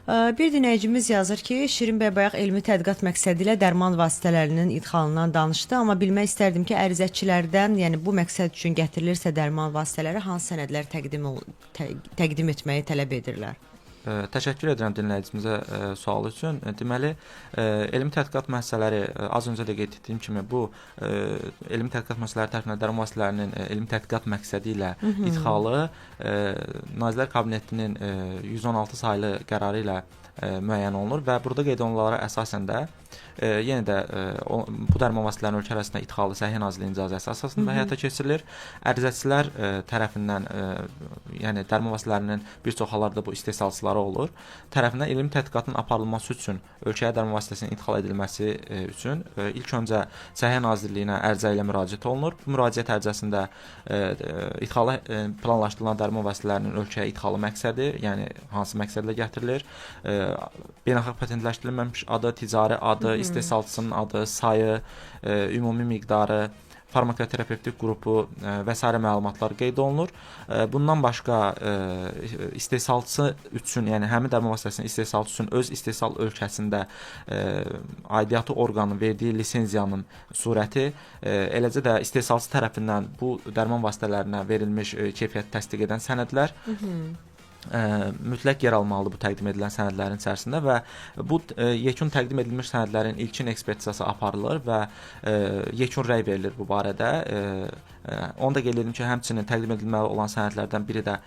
Bir dinləyicimiz yazır ki, Şirin bəy bayaq elmi tədqiqat məqsədi ilə dərman vasitələrinin idxalından danışdı, amma bilmək istərdim ki, ərizəçilərdən, yəni bu məqsəd üçün gətirilirsə dərman vasitələri hansı sənədlər təqdim etməyi tələb edirlər? Təşəkkür edirəm dinləyicimizə sualı üçün. Deməli, elmi tədqiqat müəssisələri, az öncə də qeyd etdiyim kimi, bu elmi tədqiqat müəssisələri tərəfindən dərman vasitələrinin elmi tədqiqat məqsədi ilə idxalı Nazirlər Kabinetinin 116 saylı qərarı ilə müəyyən olunur və burada qeyd olunanlara əsasən də yenə də bu dərman vasitələrinin ölkə ərazisində idxalı Səhiyyə Nazirliyinin icazəsi əsasında həyata keçirilir. Ərizəçilər tərəfindən, yəni dərman vasitələrinin bir çox hallarda bu istehsalçıları olur, tərəfindən elmi tədqiqatın aparılması üçün ölkəyə dərman vasitəsinin idxal edilməsi üçün ilk öncə Səhiyyə Nazirliyinə ərizə ilə müraciət olunur. Bu müraciət ərizəsində idxalı planlaşdırılan dərman vasitələrinin ölkəyə idxalı məqsədi, yəni hansı məqsədlə gətirilir, beynəlxalq patentləşdirilməmiş adı, ticari adı, istehsalçısının adı, sayı, ümumi miqdarı, farmakoterapevtik qrupu və sairə məlumatlar qeyd olunur. Bundan başqa istehsalçısı üçün, yəni həmin dərman vasitəsinin istehsalçısı üçün öz istehsal ölkəsində aidiyyatı orqanın verdiyi lisenziyanın surəti, eləcə də istehsalçı tərəfindən bu dərman vasitələrinə verilmiş keyfiyyəti təsdiq edən sənədlər mütləq yer almalıdır bu təqdim edilən sənədlərin içərisində və bu yekun təqdim edilmiş sənədlərin ilkin ekspertizası aparılır və yekun rəy verilir bu barədə. Onu da qeyd edim ki, həmçinin təqdim edilməli olan sənədlərdən biri də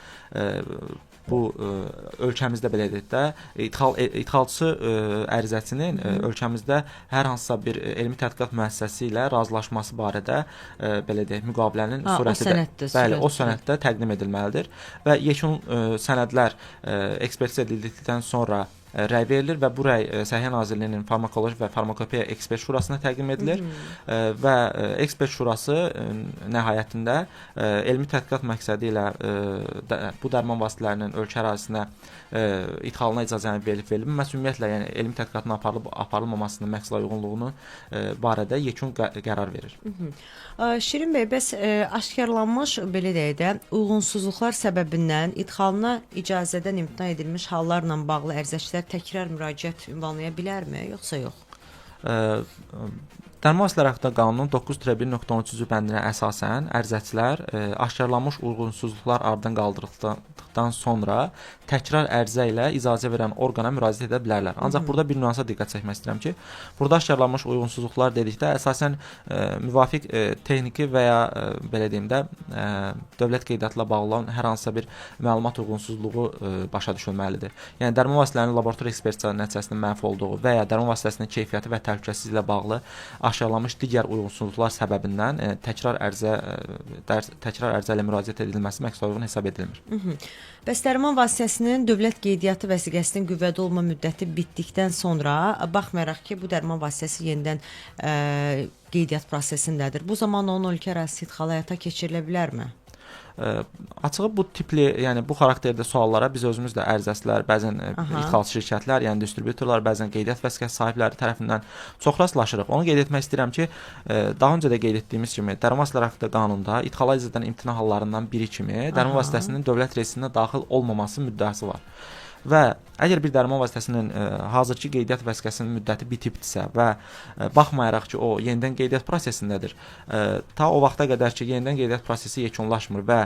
bu ölkəmizdə belə deyək də idxalçı ərizəçinin ölkəmizdə hər hansısa bir elmi tədqiqat müəssisəsi ilə razılaşması barədə belə deyək müqavilənin surəti də, bəli, o sənəddə təqdim edilməlidir və yekun sənədlər ekspertiza edildikdən sonra rəy verilir və bu rəy Səhiyyə Nazirliyinin Farmakoloji və Farmakopeya Ekspert Şurasına təqdim edilir və Ekspert Şurası nəhayətində elmi tədqiqat məqsədi ilə bu dərman vasitələrinin ölkə ərazisinə idxalına icazənin verilib verilməməsi, ümumiyyətlə, yəni elmi tədqiqatın aparılıb aparılmamasının məqsədə uyğunluğunu barədə yekun qərar verir. Şirin bəy, bəs aşkarlanmış, belə deyək də, uyğunsuzluqlar səbəbindən idxalına icazədən imtina edilmiş hallarla bağlı ərizəçilər təkrar müraciət ünvanlaya bilərmi, yoxsa yox? Dərman vasitələri haqqında qanunun 9.1.13-cü bəndinə əsasən ərizəçilər aşkarlanmış uyğunsuzluqlar aradan qaldırıldıqdan sonra təkrar ərizə ilə icazə verən orqana müraciət edə bilərlər. Ancaq burada bir nüansa diqqət çəkmək istəyirəm ki, burada aşkarlanmış uyğunsuzluqlar dedikdə əsasən müvafiq texniki və ya belə deyim də dövlət qeydiyyatı ilə bağlı olan hər hansısa bir məlumat uyğunsuzluğu başa düşülməlidir. Yəni dərman vasitələrinin laborator ekspertizası nəticəsində məhv olduğu və ya dərman vasitəsinin keyfiyyəti və təhlükəsizliyi ilə bağlı aşkarlanmış digər uyğunsuzluqlar səbəbindən təkrar ərizə ilə müraciət edilməsi məqsədə uyğun hesab edilmir. Bəs dərman vasitəsinin dövlət qeydiyyatı vəsiqəsinin qüvvədə olma müddəti bitdikdən sonra, baxmayaraq ki, bu dərman vasitəsi yenidən qeydiyyat prosesindədir, bu zaman onun ölkə ərazisi idxalı həyata keçirilə bilərmi? Açığı bu tipli, yəni bu xarakterdə suallara biz özümüz də ərizəçilər, bəzən idxalçı şirkətlər, yəni distributorlar, bəzən qeydiyyat vəsiqəsi sahibləri tərəfindən çox rastlaşırıq. Onu qeyd etmək istəyirəm ki, daha öncə də qeyd etdiyimiz kimi, dərman vasitələri haqqında qanunda idxala icazədən imtina hallarından biri kimi dərman vasitəsinin dövlət reyestrinə daxil olmaması müddəası var. Və əgər bir dərman vasitəsinin hazırki qeydiyyat vəsiqəsinin müddəti bitibdirsə və baxmayaraq ki, o yenidən qeydiyyat prosesindədir, ta o vaxta qədər ki, yenidən qeydiyyat prosesi yekunlaşmır və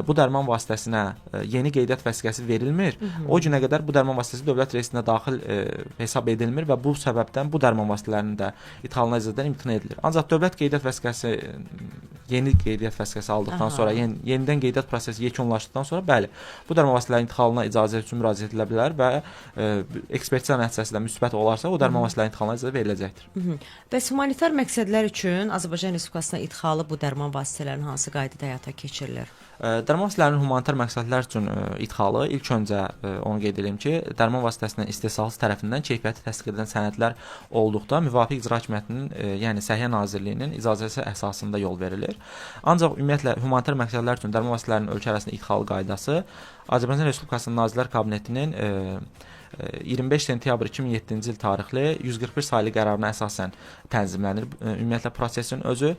bu dərman vasitəsinə yeni qeydiyyat vəsiqəsi verilmir, o günə qədər bu dərman vasitəsi dövlət reyestrinə daxil hesab edilmir və bu səbəbdən bu dərman vasitələrinin də idxalına icazədən imtina edilir. Ancaq dövlət qeydiyyat vəsiqəsi yeni qeydiyyat vəsiqəsi aldıqdan sonra, yenidən qeydiyyat prosesi yekunlaşdıqdan sonra, bəli, bu dərman vasitələrinin idxalına icazə üçün müraciət edilə bilər və ekspertiza nəticəsi də müsbət olarsa, o dərman vasitələrinin idxalına icazə veriləcəkdir. Bəs humanitar məqsədlər üçün Azərbaycan Respublikasına idxalı bu dərman vasitələrinin hansı qaydada həyata keçirilir? Dərman vasitələrinin humanitar məqsədlər üçün idxalı ilk öncə onu qeyd edeyim ki, dərman vasitəsinin istehsalçısı tərəfindən keyfiyyəti təsdiq edən sənədlər olduqda müvafiq icra hakimiyyətinin, yəni Səhiyyə Nazirliyinin icazəsi əsasında yol verilir. Ancaq ümumiyyətlə humanitar məqsədlər üçün dərman vasitələrinin ölkə ərazisində idxalı qaydası Azərbaycan Respublikasının Nazirlər Kabinetinin 25 sentyabr 2007-ci il tarixli 141 saylı qərarına əsasən tənzimlənir. Ümumiyyətlə prosesin özü.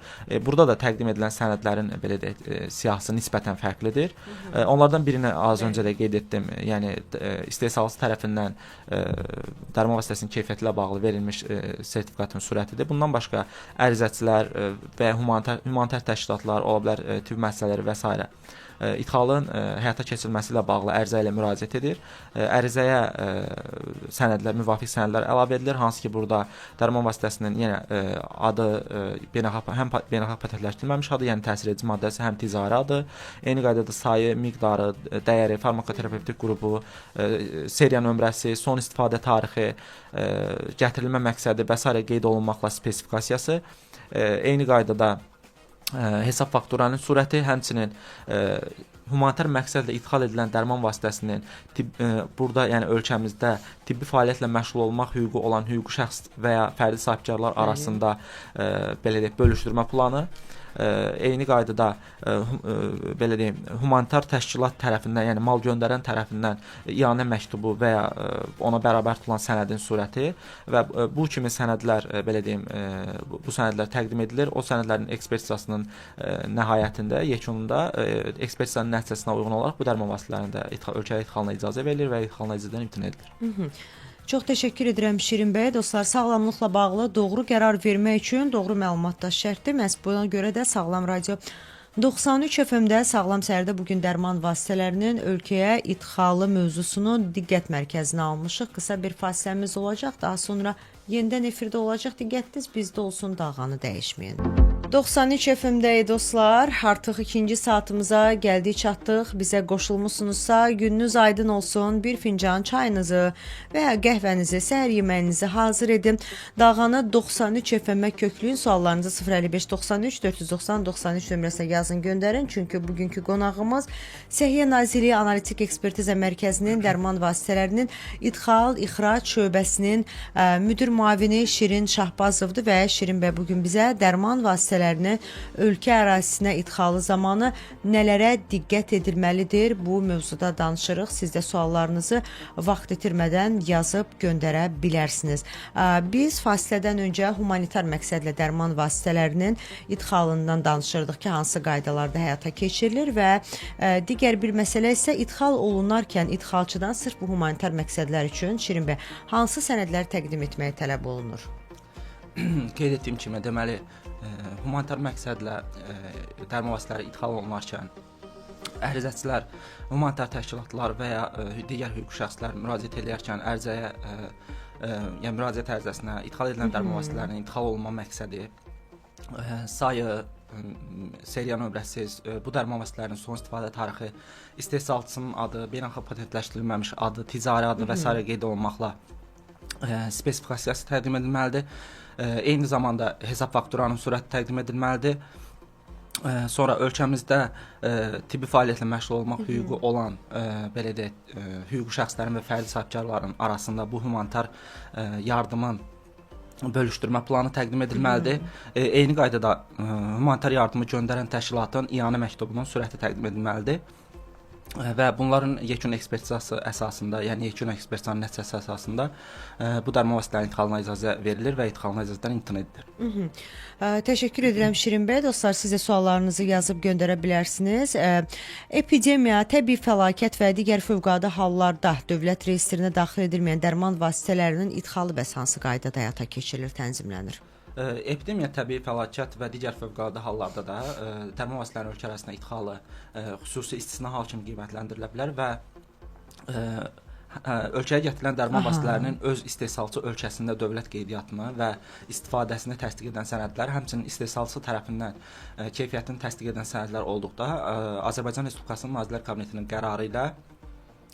Burada da təqdim edilən sənədlərin belə deyək, siyahısı nisbətən fərqlidir. Onlardan birini az öncə də qeyd etdim. Yəni istehsalçı tərəfindən dərman vasitəsinin keyfiyyəti ilə bağlı verilmiş sertifikatın surətidir. Bundan başqa ərizəçilər və humanitar təşkilatlar, ola bilər tibb müəssisələri və s. İdxalın həyata keçirilməsi ilə bağlı ərizə ilə müraciət edir. Ərizəyə sənədlər, müvafiq sənədlər əlavə edilir, hansı ki, burada dərman vasitəsinin yenə adı, həm beynəlxalq patentləşdirilməmiş adı, yəni təsir edici maddəsi, həm ticari adı, eyni qaydada sayı, miqdarı, dəyəri, farmakoterapevtik qrupu, seriya nömrəsi, son istifadə tarixi, gətirilmə məqsədi və s. qeyd olunmaqla spesifikasiyası, eyni qaydada hesab fakturanın surəti, həmçinin humanitar məqsədlə idxal edilən dərman vasitəsinin burada, yəni ölkəmizdə tibbi fəaliyyətlə məşğul olmaq hüququ olan hüquqi şəxs və ya fərdi sahibkarlar arasında belə deyək, bölüşdürmə planı, eyni qaydada belə deyim, humanitar təşkilat tərəfindən, yəni mal göndərən tərəfindən ianə məktubu və ya ona bərabər tutulan sənədin surəti və bu kimi sənədlər, belə deyim, bu sənədlər təqdim edilir. O sənədlərin ekspertizasının nəhayətində, yekununda ekspertizanın nəticəsinə uyğun olaraq bu dərman vasitələrinin də ölkəyə idxalına icazə verilir və idxalına icazədən imtina edilir. Çox təşəkkür edirəm Şirin bəy. Dostlar, sağlamlıqla bağlı doğru qərar vermək üçün doğru məlumat da şərtdir. Məhz buna görə də Sağlam Radio 93 FM-də Sağlam Səhərdə bugün dərman vasitələrinin ölkəyə idxalı mövzusunu diqqət mərkəzinə almışıq. Qısa bir fasiləmiz olacaq. Daha sonra yenidən efirdə olacaq. Diqqətiniz bizdə olsun, dağanı dəyişməyin. 93 FM-dəyik dostlar. Artıq ikinci saatımıza gəldik, çatdıq. Bizə qoşulmusunuzsa, gününüz aydın olsun. Bir fincan çayınızı və ya qəhvənizi, səhər yeməyinizi hazır edin. Dağanı 93 FM-ə köklüyün. Suallarınızı 055 93 490 93 nömrəsinə yazın, göndərin. Çünki bugünkü qonağımız Səhiyyə Nazirliyi Analitik Ekspertiza Mərkəzinin dərman vasitələrinin idxal, ixrac şöbəsinin müdir müavini Şirin Şahbazovdur və Şirin bəy bugün bizə dərman vasitələrini ölkə ərazisinə idxalı zamanı nələrə diqqət edilməlidir? Bu mövzuda danışırıq. Siz də suallarınızı vaxt itirmədən yazıb göndərə bilərsiniz. Biz fasilədən öncə humanitar məqsədlə dərman vasitələrinin idxalından danışırdıq ki, hansı qaydalarda həyata keçirilir və digər bir məsələ isə idxal olunarkən idxalçıdan sırf bu humanitar məqsədlər üçün, Şirin bəy, hansı sənədlər təqdim etməyə tələb olunur? Qeyd etdiyim kimi, deməli, humanitar məqsədlə dərman vasitələri idxal olunarkən ərizəçilər, humanitar təşkilatlar və ya digər hüquqi şəxslər müraciət edərkən ərizəyə, yəni müraciət ərizəsinə idxal edilən dərman vasitələrinin idxal olunma məqsədi, sayı, seriya nömrəsi, bu dərman vasitələrinin son istifadə tarixi, istehsalçısının adı, beynəlxalq patentləşdirilməmiş adı, ticari adı və sairə qeyd olunmaqla spesifikasiyası təqdim edilməlidir. Eyni zamanda hesab fakturanın sürəti təqdim edilməlidir. Sonra ölkəmizdə tibbi fəaliyyətlə məşğul olmaq hüququ olan, belə deyək, hüquqi şəxslərin və fərdi sahibkarların arasında bu humanitar yardımın bölüşdürmə planı təqdim edilməlidir. Eyni qaydada humanitar yardımı göndərən təşkilatın ianə məktubunun sürəti təqdim edilməlidir. Və bunların yekun ekspertizası əsasında, yəni yekun ekspertizanın nəticəsi əsasında bu dərman vasitələrinin idxalına icazə verilir və idxalına icazədən imtina edilir. Təşəkkür edirəm Şirin bəy. Dostlar, siz də suallarınızı yazıb göndərə bilərsiniz. Epidemiya, təbii fəlakət və digər fövqəladə hallarda dövlət reyestrinə daxil edilməyən dərman vasitələrinin idxalı bəs hansı qaydada həyata keçirilir, tənzimlənir? Epidemiya, təbii fəlakət və digər fövqəladə hallarda da dərman vasitələrinin ölkə ərazisinə idxalı xüsusi istisna hal kimi qiymətləndirilə bilər və ölkəyə gətirilən dərman vasitələrinin öz istehsalçı ölkəsində dövlət qeydiyyatını və istifadəsini təsdiq edən sənədlər, həmçinin istehsalçı tərəfindən keyfiyyətini təsdiq edən sənədlər olduqda Azərbaycan Respublikasının Nazirlər Kabinetinin qərarı ilə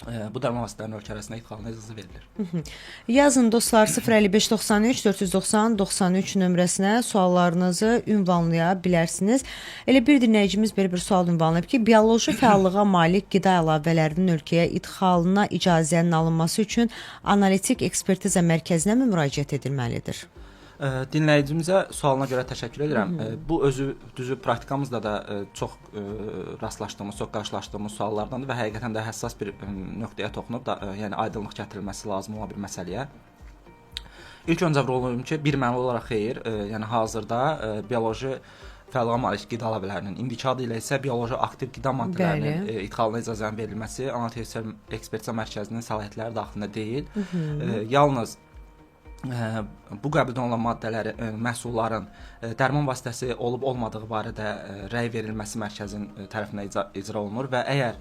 bu dərman vasitələrinin ölkə ərazisinə idxalına icazə verilir. Yazın dostlar 055 93 490 93 nömrəsinə suallarınızı ünvanlaya bilərsiniz. Elə bir dinləyicimiz belə bir sual ünvanlayıb ki, bioloji fəallığa malik qida əlavələrinin ölkəyə idxalına icazənin alınması üçün analitik ekspertiza mərkəzinə mi müraciət edilməlidir? Dinləyicimizə sualına görə təşəkkür edirəm. Bu özü düzü praktikamızda da çox rastlaşdığımız, çox qarşılaşdığımız suallardandır və həqiqətən də həssas bir nöqtəyə toxunub da, yəni aydınlıq gətirilməsi lazım olan bir məsələyə. İlk öncə vurğulayım ki, bir mənalı olaraq xeyir, yəni hazırda bioloji fəallığa malik qida əlavələrinin, indiki adı ilə isə bioloji aktiv qida maddələrinin idxalına icazənin verilməsi Analitik Ekspertiza Mərkəzinin səlahiyyətləri daxilində deyil. Yalnız bu qəbildən olan maddələri, məhsulların dərman vasitəsi olub olmadığı barədə rəy verilməsi mərkəzin tərəfindən icra olunur və əgər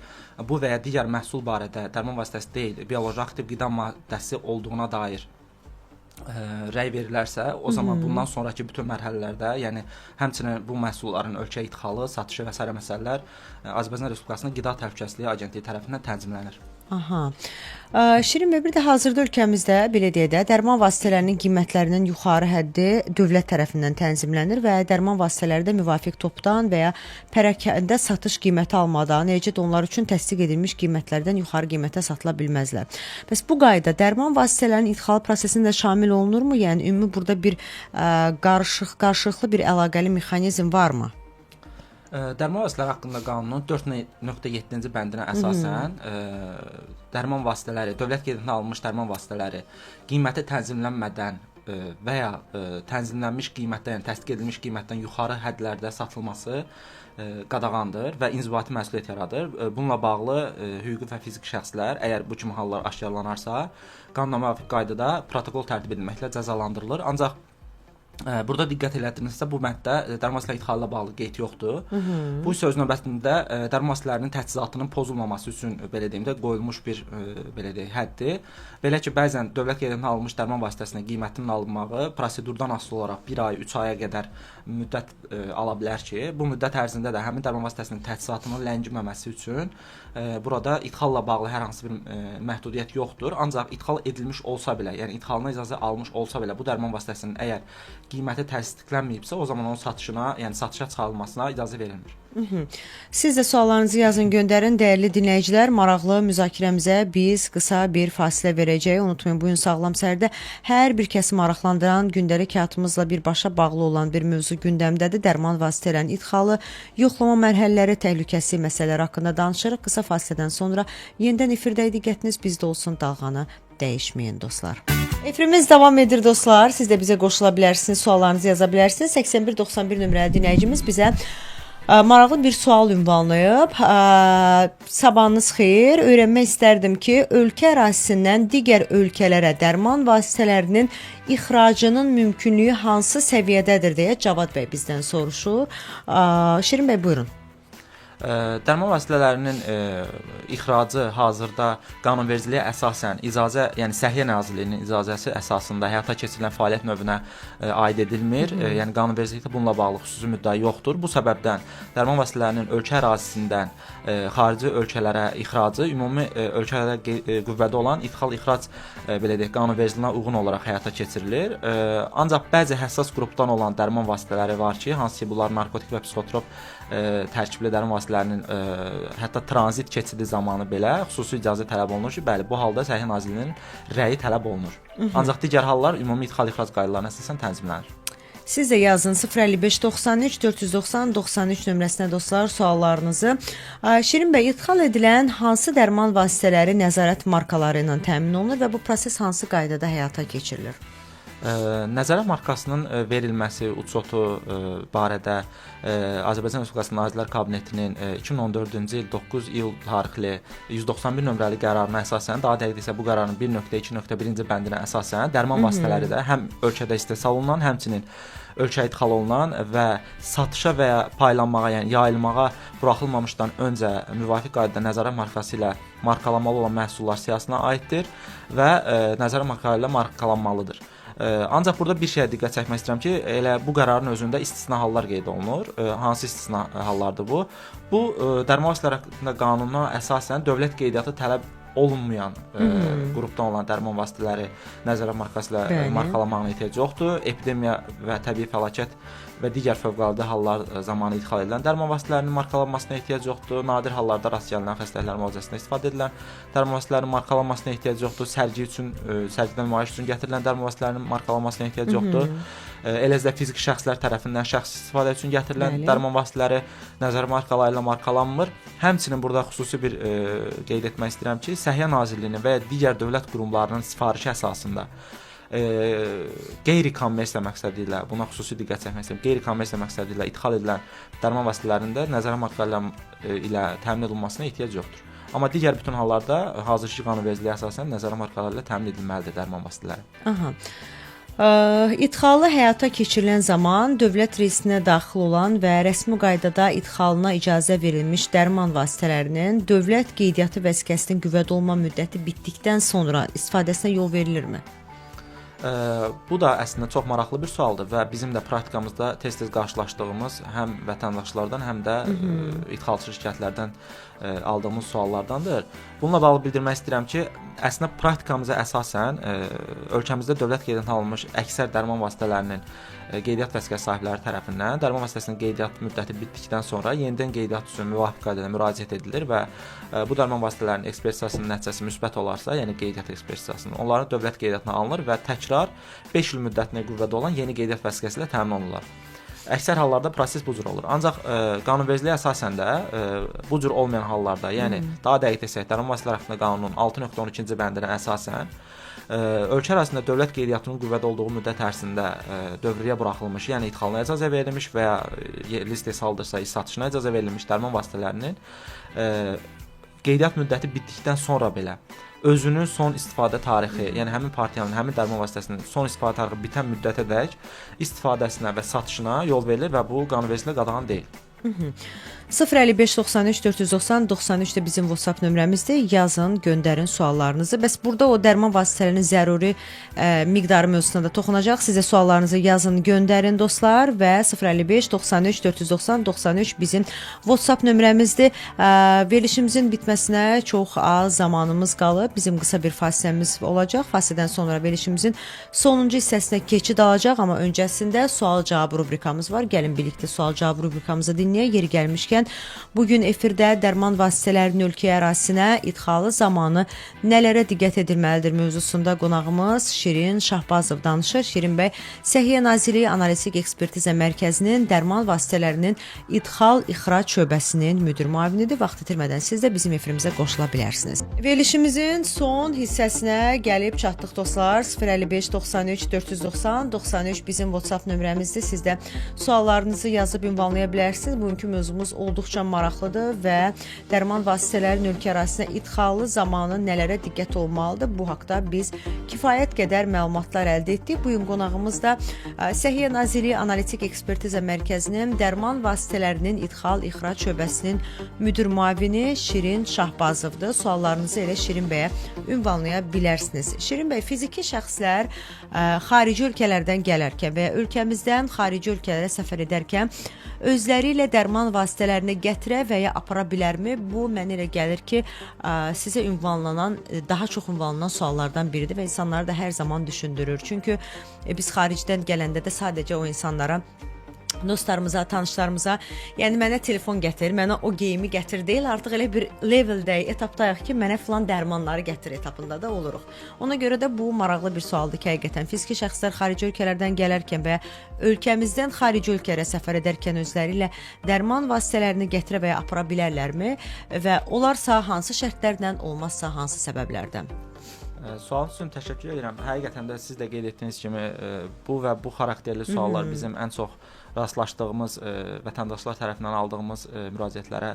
bu və ya digər məhsul barədə dərman vasitəsi deyil, bioloji aktiv qida maddəsi olduğuna dair rəy verilərsə, o zaman bundan sonrakı bütün mərhələlərdə, yəni həmçinin bu məhsulların ölkəyə idxalı, satışı və sairə məsələlər Azərbaycan Respublikasının Qida Təhlükəsizliyi Agentliyi tərəfindən tənzimlənir. Aha. Şirin bəy, bir də hazırda ölkəmizdə belə deyək də, dərman vasitələrinin qiymətlərinin yuxarı həddi dövlət tərəfindən tənzimlənir və dərman vasitələri də müvafiq topdan və ya pərakəndə satış qiyməti almadan, eləcə də onlar üçün təsdiq edilmiş qiymətlərdən yuxarı qiymətə satıla bilməzlər. Bəs bu qayda dərman vasitələrinin idxal prosesində şamil olunurmu? Yəni ümumi burada bir qarşılıqlı bir əlaqəli mexanizm varmı? Dərman vasitələri haqqında qanunun 4.7-ci bəndinə əsasən dərman vasitələri, dövlət qeydiyyatına alınmış dərman vasitələri qiyməti tənzimlənmədən və ya tənzimlənmiş qiymətdən, yəni təsdiq edilmiş qiymətdən yuxarı hədlərdə satılması qadağandır və inzibati məsuliyyət yaradır. Bununla bağlı hüquqi və fiziki şəxslər, əgər bu kimi hallar aşkarlanarsa, qanuna müvafiq qaydada protokol tərtib edilməklə cəzalandırılır. Ancaq Burada diqqət elədinizsə, bu bənddə dərman vasitələri idxalı ilə bağlı qeyd yoxdur. Bu isə öz növbəsində dərman vasitələrinin təchizatının pozulmaması üçün belə deyim də qoyulmuş bir belə deyək həddir. Belə ki, bəzən dövlət qeydiyyatına alınmış dərman vasitəsinin qiymətinin alınmağı prosedurdan asılı olaraq 1 ay, 3 aya qədər müddət ala bilər ki, bu müddət ərzində də həmin dərman vasitəsinin təchizatının ləngiməməsi üçün burada idxalla bağlı hər hansı bir məhdudiyyət yoxdur. Ancaq idxal edilmiş olsa belə, yəni idxalına icazə almış olsa belə bu dərman vasitəsinin əgər qiyməti təsdiqlənməyibsə, o zaman onun satışına, yəni satışa çıxarılmasına icazə verilmir. Siz də suallarınızı yazın, göndərin. Dəyərli dinləyicilər, maraqlı müzakirəmizə biz qısa bir fasilə verəcəyik. Unutmayın, bu gün Sağlam Səhərdə hər bir kəsi maraqlandıran, gündəlik həyatımızla birbaşa bağlı olan bir mövzu gündəmdədir. Dərman vasitələrinin idxalı, yoxlama mərhələləri, təhlükəsi məsələləri haqqında danışırıq. Qısa fasilədən sonra yenidən efirdəyik. Diqqətiniz bizdə olsun, dalğanı dəyişməyin dostlar. Efirimiz davam edir dostlar. Siz də bizə qoşula bilərsiniz, suallarınızı yaza bilərsiniz. 8191 nömrəli dinləyicimiz bizə maraqlı bir sual ünvanlayıb. Sabahınız xeyir. Öyrənmək istərdim ki, ölkə ərazisindən digər ölkələrə dərman vasitələrinin ixracının mümkünlüyü hansı səviyyədədir deyə Cavad bəy bizdən soruşur. Şirin bəy, buyurun. Dərman vasitələrinin ixracı hazırda qanunvericiliyə əsasən icazə, yəni Səhiyyə Nazirliyinin icazəsi əsasında həyata keçirilən fəaliyyət növünə aid edilmir. Yəni qanunvericilikdə bununla bağlı xüsusi müddəa yoxdur. Bu səbəbdən dərman vasitələrinin ölkə ərazisindən xarici ölkələrə ixracı ümumi ölkələrdə qüvvədə olan idxal-ixrac belə deyək, qanunvericiliyinə uyğun olaraq həyata keçirilir. Ancaq bəzi həssas qrupdan olan dərman vasitələri var ki, hansı ki bunlar narkotik və psixotrop tərkibli dərman vasitələrinin hətta tranzit keçidi zamanı belə xüsusi icazə tələb olunur ki, bəli, bu halda Səhiyyə Nazirliyinin rəyi tələb olunur. Ancaq digər hallar ümumi idxal-ixrac qaydalarına əsasən tənzimlənir. Siz də yazın 055 93 490 93 nömrəsinə dostlar suallarınızı. Şirin bəy, idxal edilən hansı dərman vasitələri nəzarət markaları ilə təmin olunur və bu proses hansı qaydada həyata keçirilir? Nəzarət markasının verilməsi, uçotu barədə Azərbaycan Respublikası Nazirlər Kabinetinin 2014-cü il 9 iyul tarixli 191 nömrəli qərarına əsasən, daha dəqiq desək bu qərarın 1.2.1-ci bəndinə əsasən dərman vasitələri də həm ölkədə istehsal olunan, həmçinin ölkəyə idxal olunan və satışa və ya paylanmağa, yəni yayılmağa buraxılmamışdan öncə müvafiq qaydada nəzarət markası ilə markalanmalı olan məhsullar siyahısına aiddir və nəzarət markaları ilə markalanmalıdır. Ancaq burada bir şeyə diqqət çəkmək istəyirəm ki, elə bu qərarın özündə istisna hallar qeyd olunur. Hansı istisna hallardır bu? Bu dərman vasitələri haqqında qanuna əsasən dövlət qeydiyyatı tələb olunmayan qrupdan olan dərman vasitələri nəzarət markası ilə markalanmağına ehtiyac yoxdur. Epidemiya və təbii fəlakət və digər fövqəladə hallar zamanı idxal edilən dərman vasitələrinin markalanmasına ehtiyac yoxdur. Nadir hallarda rast gəlinən xəstəliklərin müalicəsində istifadə edilən dərman vasitələrinin markalanmasına ehtiyac yoxdur. Sərgi üçün, sərgidən nümayiş üçün gətirilən dərman vasitələrinin markalanmasına ehtiyac yoxdur. Eləcə də fiziki şəxslər tərəfindən şəxsi istifadə üçün gətirilən dərman vasitələri nəzarət markaları ilə markalanmır. Həmçinin burada xüsusi bir qeyd etmək istəyirəm ki, Səhiyyə Nazirliyinin və ya digər dövlət qurumlarının sifarişi əsasında qeyri-kommersiya məqsədi ilə, buna xüsusi diqqət çəkmək istəyirəm, qeyri-kommersiya məqsədi ilə idxal edilən dərman vasitələrinin də nəzarət markaları ilə təmin olunmasına ehtiyac yoxdur. Amma digər bütün hallarda hazırki qanunvericiliyə əsasən nəzarət markaları ilə təmin edilməlidir dərman vasitələri. Aha. İdxalı həyata keçirilən zaman dövlət reyestrinə daxil olan və rəsmi qaydada idxalına icazə verilmiş dərman vasitələrinin dövlət qeydiyyatı vəsiqəsinin qüvvədə olma müddəti bitdikdən sonra istifadəsinə yol verilirmi? Bu da əslində çox maraqlı bir sualdır və bizim də praktikamızda tez-tez qarşılaşdığımız həm vətəndaşlardan, həm də idxalçı şirkətlərdən aldığımız suallardandır. Bununla bağlı bildirmək istəyirəm ki, əslində praktikamıza əsasən ölkəmizdə dövlət qeydiyyatına alınmış əksər dərman vasitələrinin qeydiyyat vəsiqəsi sahibləri tərəfindən dərman vasitəsinin qeydiyyat müddəti bitdikdən sonra yenidən qeydiyyat üçün müvafiq qaydada müraciət edilir və bu dərman vasitələrinin ekspertizasının nəticəsi müsbət olarsa, yəni qeydiyyat ekspertizasının, onların dövlət qeydiyyatına alınır və təkrar 5 il müddətinə qüvvədə olan yeni qeydiyyat vəsiqəsi ilə təmin olunurlar. Əksər hallarda proses bu cür olur. Ancaq qanunvericiliyə əsasən də bu cür olmayan hallarda, yəni daha dəqiq desək, dərman vasitələri haqqında qanunun 6.12-ci bəndinə əsasən ölkə ərazisində dövlət qeydiyyatının qüvvədə olduğu müddət ərzində dövrəyə buraxılmış, yəni idxalına icazə verilmiş və ya yerli istehsaldırsa, satışına icazə verilmiş dərman vasitələrinin qeydiyyat müddəti bitdikdən sonra belə özünün son istifadə tarixi, yəni həmin partiyanın, həmin dərman vasitəsinin son istifadə tarixi bitən müddətədək istifadəsinə və satışına yol verilir və bu qanunvericiliklə qadağan deyil. 055 93 490 93 də bizim WhatsApp nömrəmizdir. Yazın, göndərin suallarınızı. Bəs burada o dərman vasitələrinin zəruri miqdarı mövzusuna da toxunacaq. Sizə suallarınızı yazın, göndərin dostlar və 055 93 490 93 bizim WhatsApp nömrəmizdir. Verilişimizin bitməsinə çox az zamanımız qalıb. Bizim qısa bir fasiləmiz olacaq. Fasilədən sonra verilişimizin sonuncu hissəsinə keçid alacaq, amma öncəsində sual-cavab rubrikamız var. Gəlin birlikdə sual-cavab rubrikamızı dinləyək. Yeri gəlmişkən bugün efirdə dərman vasitələrinin ölkə ərazisinə idxalı zamanı nələrə diqqət edilməlidir mövzusunda qonağımız Şirin Şahbazov danışır. Şirin bəy Səhiyyə Nazirliyi Analitik Ekspertiza Mərkəzinin dərman vasitələrinin idxal-ixrac şöbəsinin müdir müavinidir. Vaxt itirmədən siz də bizim efirimizə qoşula bilərsiniz. Verilişimizin son hissəsinə gəlib çatdıq dostlar. 055 93 490 93 bizim WhatsApp nömrəmizdir. Siz də suallarınızı yazıb ünvanlaya bilərsiniz. Bugünkü mövzumuz olduqca maraqlıdır və dərman vasitələrinin ölkə ərazisinə idxalı zamanı nələrə diqqət olmalıdır? Bu haqda biz kifayət qədər məlumatlar əldə etdik. Bu gün qonağımız da Səhiyyə Nazirliyi Analitik Ekspertiza Mərkəzinin dərman vasitələrinin idxal-ixrac şöbəsinin müdir müavini Şirin Şahbazovdur. Suallarınızı elə Şirin bəyə ünvanlaya bilərsiniz. Şirin bəy, fiziki şəxslər xarici ölkələrdən gələrkən və ya ölkəmizdən xarici ölkələrə səfər edərkən özləri ilə dərman vasitələrini gətirə və ya apara bilərmi? Bu mənə elə gəlir ki, sizə ünvanlanan, daha çox ünvanlanan suallardan biridir və insanları da hər zaman düşündürür. Çünki biz xaricdən gələndə də sadəcə o insanlara, dostlarımıza, tanışlarımıza, yəni mənə telefon gətir, mənə o geyimi gətir deyil, artıq elə bir leveldəyik, etapdayıq ki, mənə filan dərmanları gətir etapında da oluruq. Ona görə də bu maraqlı bir sualdır ki, həqiqətən fiziki şəxslər xarici ölkələrdən gələrkən və ya ölkəmizdən xarici ölkələrə səfər edərkən özləri ilə dərman vasitələrini gətirə və ya apara bilərlərmi və olarsa hansı şərtlərlə, olmazsa hansı səbəblərdən? Sualınız üçün təşəkkür edirəm. Həqiqətən də siz də qeyd etdiyiniz kimi bu və bu xarakterli suallar bizim ən çox rastlaşdığımız vətəndaşlar tərəfindən aldığımız müraciətlərə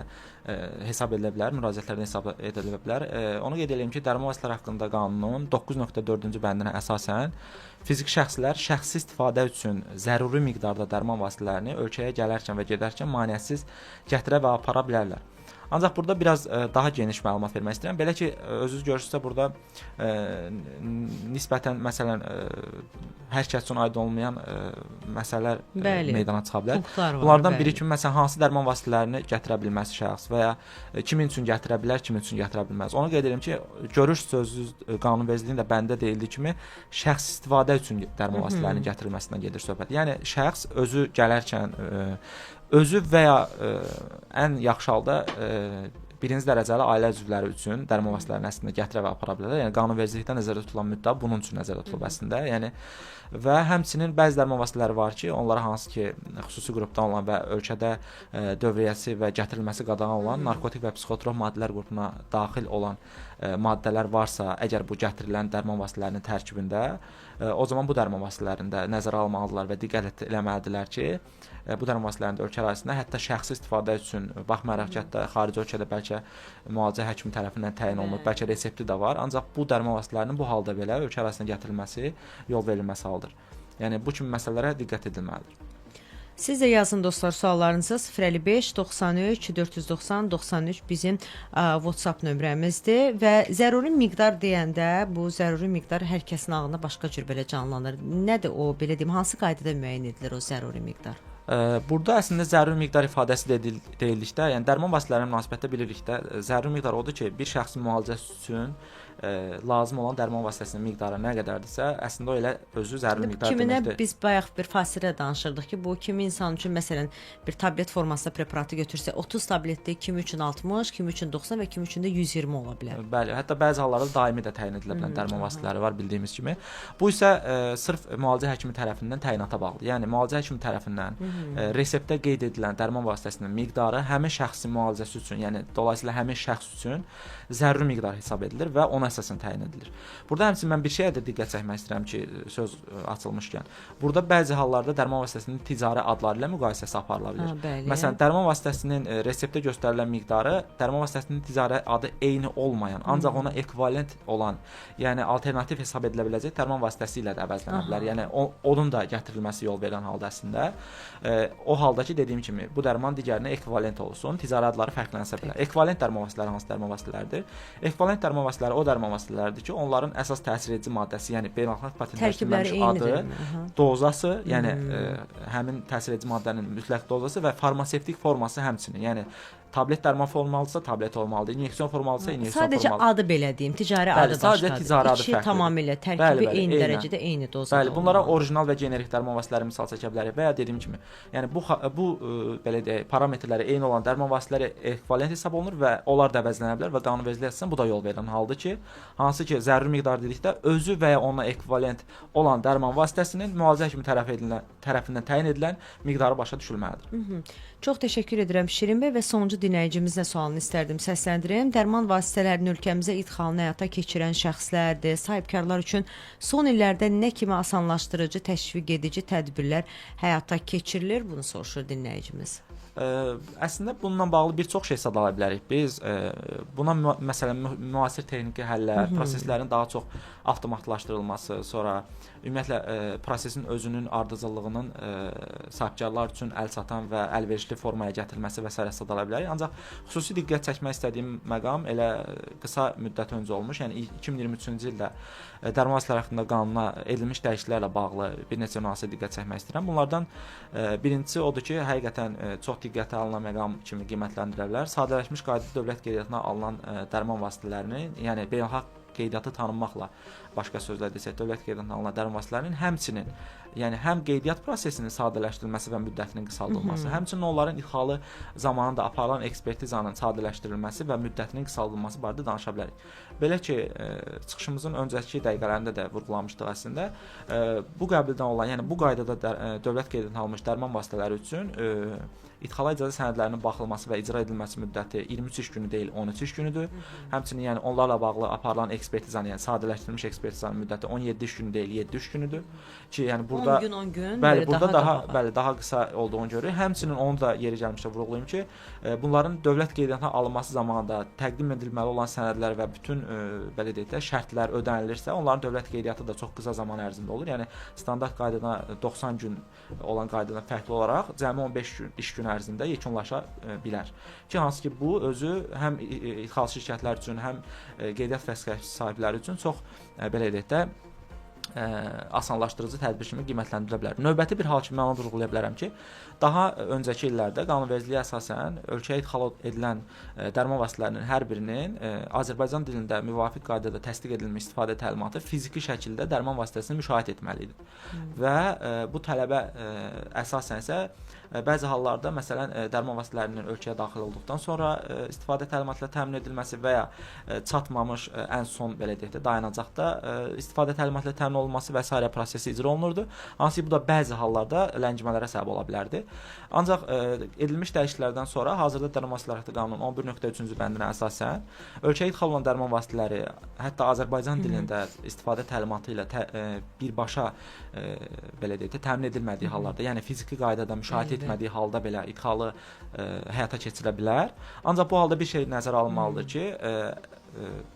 hesab edilə bilər, müraciətlərdən hesab edilə bilər. Onu qeyd edeyim ki, dərman vasitələri haqqında qanunun 9.4-cü bəndinə əsasən fiziki şəxslər şəxsi istifadə üçün zəruri miqdarda dərman vasitələrini ölkəyə gələrkən və gedərkən maneəsiz gətirə və apara bilərlər. Ancaq burada biraz daha geniş məlumat vermək istəyirəm. Belə ki, özünüz görürsünüzsə burada nisbətən məsələn hər kəs üçün aydın olmayan məsələlər meydana çıxa bilər. Punktlar var, Bunlardan biri kimi məsələn hansı dərman vasitələrini gətirə bilməz şəxs və ya kimin üçün gətirə bilər, kimin üçün gətirə bilməz. Onu qeyd edirəm ki, görürsünüz özünüz qanunvericiliyinin də bəndə deyildiyi kimi şəxsi istifadə üçün dərman vasitələrinin gətirilməsindən gedir söhbət. Yəni şəxs özü gələrkən özü və ya ən yaxşı halda birinci dərəcəli ailə üzvləri üçün dərman vasitələrini əslində gətirə və apara bilərlər. Yəni qanunvericilikdə nəzərdə tutulan müddəa bunun üçün nəzərdə tutulub əslində. Yəni və həmçinin bəzi dərman vasitələri var ki, onlara hansı ki xüsusi qrupdan olan və ölkədə dövriyyəsi və gətirilməsi qadağan olan narkotik və psixotrop maddələr qrupuna daxil olan maddələr varsa, əgər bu gətirilən dərman vasitələrinin tərkibində, o zaman bu dərman vasitələrində nəzərə almalıdırlar və diqqət eləməlidirlər ki, bu dərman vasitələrində ölkə ərazisində hətta şəxsi istifadə üçün, baxmayaraq ki, hətta xarici ölkədə bəlkə müalicə həkimi tərəfindən təyin olunub, bəlkə resepti də var, ancaq bu dərman vasitələrinin bu halda belə ölkə ərazisinə gətirilməsi yol verilməsi haldır. Yəni bu kimi məsələlərə diqqət edilməlidir. Siz də yazın dostlar suallarınızı 055 93 490 93 bizim WhatsApp nömrəmizdir və zəruri miqdar deyəndə bu zəruri miqdar hər kəsin ağlında başqa cür belə canlanır. Nədir o, belə deyim, hansı qaydada müəyyən edilir o zəruri miqdar? Burada əslində zəruri miqdar ifadəsi deyildikdə, yəni dərman vasitələrinə münasibətdə bilirik də, zəruri miqdar odur ki, bir şəxsin müalicəsi üçün lazım olan dərman vasitəsinin miqdarı nə qədərdirsə, əslində o elə özü zəruri miqdar kiminə deməkdir. Biz bayaq bir fasilə danışırdıq ki, bu kimi insan üçün məsələn bir tablet formasında preparatı götürsə 30 tabletdir, kimi üçün 60, kimi üçün 90 və kimi üçün də 120 ola bilər. Bəli, hətta bəzi hallarda daimi də təyin edilə bilən dərman vasitələri var bildiyimiz kimi. Bu isə sırf müalicə həkimi tərəfindən təyinata bağlıdır. Yəni müalicə həkimi tərəfindən Reseptdə qeyd edilən dərman vasitəsinin miqdarı həmin şəxsin müalicəsi üçün, yəni dolayısıyla həmin şəxs üçün zəruri miqdar hesab edilir və ona əsasən təyin edilir. Burada həmçinin mən bir şeyə də diqqət çəkmək istəyirəm ki, söz açılmışkən. Burada bəzi hallarda dərman vasitəsinin ticari adları ilə müqayisəsi aparıla bilər. Məsələn, dərman vasitəsinin reseptdə göstərilən miqdarı dərman vasitəsinin ticari adı eyni olmayan, ancaq ona ekvivalent olan, yəni alternativ hesab edilə biləcək dərman vasitəsi ilə də əvəzlənə bilər. Yəni onun da gətirilməsi yol verilən halda əslində o halda ki, dediyim kimi, bu dərman digərinə ekvivalent olsun, ticari adları fərqlənsə belə. Ekvivalent dərman vasitələri hansı dərman vasitələridir? Ekvivalent dərman vasitələri o dərman vasitələridir ki, onların əsas təsir edici maddəsi, yəni beynəlxalq patentləşdirilmiş adı, dozası, yəni həmin təsir edici maddənin mütləq dozası və farmasevtik forması həmçinin, yəni tablet dərman formalıdırsa tablet olmalıdır, inyeksiyon formalıdırsa inyeksiyon sadəcə formalıdır. Adı belə deyim, ticari adı başqadır. Sadəcə ticari adı fərqlidir. Tamamilə tərkibi eyni dərəcədə eyni dozada. Bəli, bunlara orijinal və generik dərman vasitələri misal çəkə bilərik və ya dediyim kimi, yəni bu belə deyək, parametrləri eyni olan dərman vasitələri ekvivalent hesab olunur və onlar da əvəzlənə bilər və qanunvericiliyə əsasən bu da yol verilən haldır ki, hansı ki zəruri miqdar dedikdə özü və ya onunla ekvivalent olan dərman vasitəsinin müalicə həkimi tərəfindən təyin edilən miqdarı başa düşülməlidir. Çox təşəkkür edirəm Şirin bəy və sonuncu dinləyicimizlə sualını istərdim səsləndirim. Dərman vasitələrinin ölkəmizə idxalını həyata keçirən şəxslərdir, sahibkarlar üçün son illərdə nə kimi asanlaşdırıcı, təşviq edici tədbirlər həyata keçirilir? Bunu soruşur dinləyicimiz. Əslində bununla bağlı bir çox şey sadala bilərik. Biz buna məsələn müasir texniki həllər, proseslərin daha çox avtomatlaşdırılması, sonra ümumiyyətlə prosesin özünün ardıcıllığının sahibkarlar üçün əl çatan və əlverişli formaya gətirilməsi və sairə sadala bilərik. Ancaq xüsusi diqqət çəkmək istədiyim məqam elə qısa müddət öncə olmuş, yəni 2023-cü ildə dərman vasitələri haqqında qanuna edilmiş dəyişikliklərlə bağlı bir neçə nüansa diqqət çəkmək istəyirəm. Bunlardan birincisi odur ki, həqiqətən çox diqqətə alınan məqam kimi qiymətləndirə bilər. Sadələşmiş qaydada dövlət qeydiyyatına alınan dərman vasitələrini, yəni beynəlxalq qeydiyyatı tanınmaqla, başqa sözlə desək, dövlət qeydiyyatına alınan dərman vasitələrinin həmçinin, yəni həm qeydiyyat prosesinin sadələşdirilməsi və müddətinin qısaldılması, həmçinin onların idxalı zamanında aparılan ekspertizanın sadələşdirilməsi və müddətinin qısaldılması barədə danışa bilərik. Belə ki, çıxışımızın öncəki dəqiqələrində də vurğulamışdıq əslində, bu qəbildən olan, yəni bu qaydada dövlət qeydiyyatına alınmış dərman vasitələri üçün idxala icazə sənədlərinin baxılması və icra edilməsi müddəti 23 iş günü deyil, 13 iş günüdür. Həmçinin yəni onlarla bağlı aparılan ekspertizanın, yəni sadələşdirilmiş ekspertizanın müddəti 17 iş günü deyil, 7 iş günüdür. Ki, yəni burada 10 gün, 10 gün, bəli, burada daha bəli, daha qısa olduğunu görürük. Həmçinin onu da yeri gəlmişdə vurğulayım ki, bunların dövlət qeydiyyatına alınması zamanında təqdim edilməli olan sənədlər və bütün belə deyək də şərtlər ödənilirsə, onların dövlət qeydiyyatı da çox qısa zaman ərzində olur. Yəni standart qaydadan 90 gün olan qaydadan fərqli olaraq cəmi 15 gün iş günü ərzində yekunlaşa bilər. Ki, hansı ki, bu özü həm idxal şirkətlər üçün, həm qeydiyyat vəsiqəsi sahibləri üçün çox belə deyək də asanlaşdırıcı tədbir kimi qiymətləndirilə bilər. Növbəti bir hal kimi mən onu vurğulaya bilərəm ki, daha öncəki illərdə qanunvericiliyə əsasən ölkəyə idxal edilən dərman vasitələrinin hər birinin Azərbaycan dilində müvafiq qaydada təsdiq edilmiş istifadə təlimatı fiziki şəkildə dərman vasitəsini müşahidə etməli idi. Və bu tələbə əsasən isə bəzi hallarda, məsələn, dərman vasitələrinin ölkəyə daxil olduqdan sonra istifadə təlimatı ilə təmin edilməsi və ya çatmamış ən son belə deyək də dayanacaqda istifadə təlimatı ilə təmin olunması və sairə prosesi icra olunurdu. Hansı ki, bu da bəzi hallarda ləngimələrə səbəb ola bilərdi. Ancaq edilmiş dəyişikliklərdən sonra hazırda dərman vasitələri haqqında qanunun 11.3-cü bəndinə əsasən ölkəyə idxal olunan dərman vasitələri hətta Azərbaycan dilində istifadə təlimatı ilə birbaşa belə deyək də təmin edilmədiyi hallarda, yəni fiziki qaydada müşahidə etmədiyi halda belə idxalı həyata keçirilə bilər. Ancaq bu halda bir şey nəzərə alınmalıdır ki,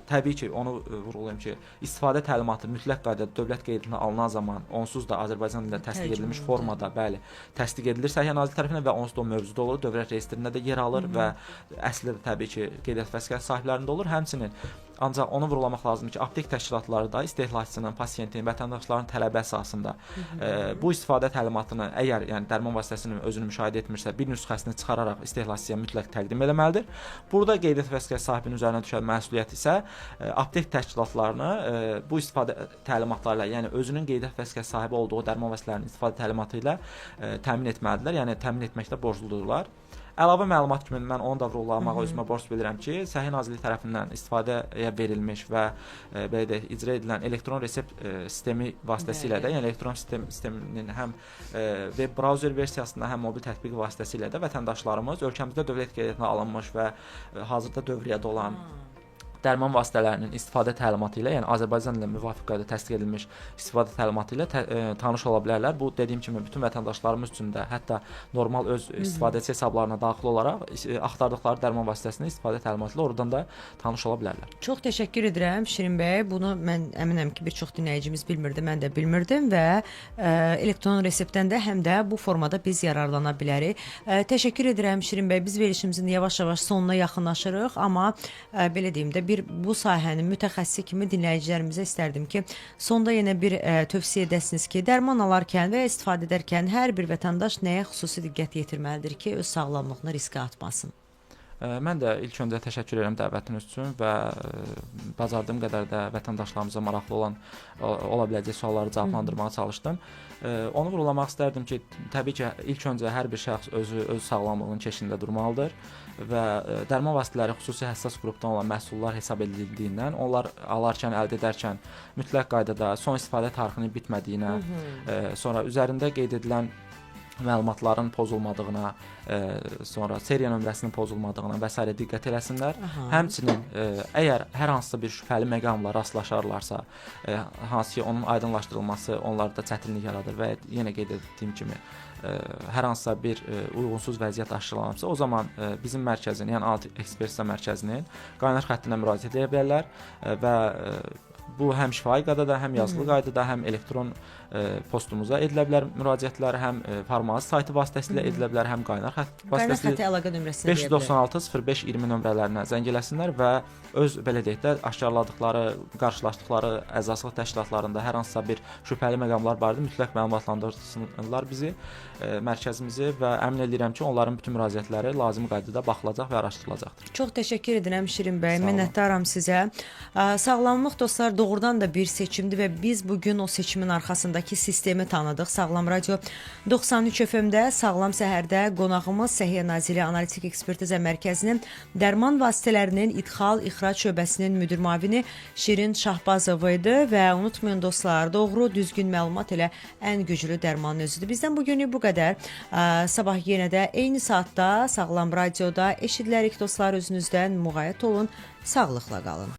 təbii ki, onu vurğulayım ki, istifadə təlimatı mütləq qaydada dövlət qeydiyyatına alınan zaman onsuz da Azərbaycan dilində təsdiq edilmiş formada, bəli, təsdiq edilir Səhiyyə Nazirliyi tərəfindən və onsuz da o mövcud olur, dövlət reyestrində də yer alır və əslində də təbii ki, qeydiyyat vəsiqəsi sahiblərində olur. Həmçinin ancaq onu vurğulamaq lazımdır ki, aptek təşkilatları da istehlakçının, pasiyentin, vətəndaşların tələbi əsasında bu istifadə təlimatını əgər yəni dərman vasitəsinin özünü müşahidə etmirsə, bir nüsxəsini çıxararaq istehlakçıya mütləq təqdim eləməlidir. Burada qeydiyyat vəsiqəsi sahibinin üzərinə düşən məsuliyyət isə aptek təşkilatlarını bu istifadə təlimatları ilə, yəni özünün qeydiyyat vəsiqəsi sahibi olduğu dərman vasitələrinin istifadə təlimatı ilə təmin etməlidirlər, yəni təmin etməkdə borcludurlar. Əlavə məlumat kimi mən onu da vurğulamağı özümə borc bilirəm ki, Səhiyyə Nazirliyi tərəfindən istifadəyə verilmiş və belə deyək, icra edilən elektron resept sistemi vasitəsilə də, yəni elektron sisteminin həm web brauzer versiyasında, həm mobil tətbiq vasitəsilə də vətəndaşlarımız ölkəmizdə dövlət qeydiyyatına alınmış və hazırda dövriyyədə olan dərman vasitələrinin istifadə təlimatı ilə, yəni Azərbaycan ilə müvafiq qaydada təsdiq edilmiş istifadə təlimatı ilə tanış ola bilərlər. Bu dediyim kimi bütün vətəndaşlarımız üçün də, hətta normal öz istifadəçi hesablarına daxil olaraq axtardıqları dərman vasitəsinin istifadə təlimatı ilə oradan da tanış ola bilərlər. Çox təşəkkür edirəm Şirin bəy. Bunu mən əminəm ki, bir çox dinləyicimiz bilmirdi, mən də bilmirdim və elektron reseptdən də həm də bu formada biz yararlana bilərik. Təşəkkür edirəm Şirin bəy. Biz verilişimizin yavaş-yavaş sonuna yaxınlaşırıq, amma belə deyim də, bir bu sahənin mütəxəssisi kimi dinləyicilərimizə istərdim ki, sonda yenə bir tövsiyə edəsiniz ki, dərman alarkən və ya istifadə edərkən hər bir vətəndaş nəyə xüsusi diqqət yetirməlidir ki, öz sağlamlığını riskə atmasın? Mən də ilk öncə təşəkkür edirəm dəvətiniz üçün və bacardığım qədər də vətəndaşlarımıza maraqlı olan ola biləcək sualları cavablandırmağa çalışdım. Onu vurğulamaq istərdim ki, təbii ki, ilk öncə hər bir şəxs özü öz sağlamlığının keşiyində durmalıdır və dərman vasitələri xüsusi həssas qrupdan olan məhsullar hesab edildiyindən onlar alarkən, əldə edərkən mütləq qaydada son istifadə tarixinin bitmədiyinə, sonra üzərində qeyd edilən məlumatların pozulmadığına, sonra seriya nömrəsinin pozulmadığına və s. diqqət eləsinlər. Aha. Həmçinin əgər hər hansısa bir şübhəli məqamla rastlaşarlarsa, hansı ki onun aydınlaşdırılması onlarda çətinlik yaradır və yenə qeyd etdiyim kimi hər hansısa bir uyğunsuz vəziyyət aşkarlanıbsa, o zaman bizim mərkəzin, yəni Analitik Ekspertiza Mərkəzinin qaynar xəttinə müraciət edə bilərlər və bu həm şifahi qaydada, həm yazılı qaydada, həm elektron postumuza edilə bilər müraciətlər, həm farmasi saytı vasitəsilə edilə bilər, həm qaynar xətt vasitəsilə. Qaynar xətti əlaqə nömrəsini deyə bilər. 596 05 20 nömrələrinə zəng eləsinlər və öz belə deyək də aşkarladıqları, qarşılaşdıqları əczaçılıq təşkilatlarında hər hansısa bir şübhəli məqamlar barədə mütləq məlumatlandırsınlar bizi, mərkəzimizi və əmin edirəm ki, onların bütün müraciətləri lazımi qaydada baxılacaq və araşdırılacaqdır. Çox təşəkkür edirəm Şirin bəy, minnətdaram sizə. Sağlamlıq dostlar doğrudan da bir seçimdir və biz bugün o seçimin arxasındakı sistemi tanıdıq. Sağlam Radio 93 FM-də Sağlam Səhərdə qonağımız Səhiyyə Nazirliyi Analitik Ekspertiza Mərkəzinin dərman vasitələrinin idxal-ixrac şöbəsinin müdir müavini Şirin Şahbazova idi və unutmayın dostlar, doğru, düzgün məlumat elə ən güclü dərmanın özüdür. Bizdən bugünlük bu qədər. Sabah yenə də eyni saatda Sağlam Radioda eşidilərik dostlar, özünüzdən müğayət olun, sağlıqla qalın.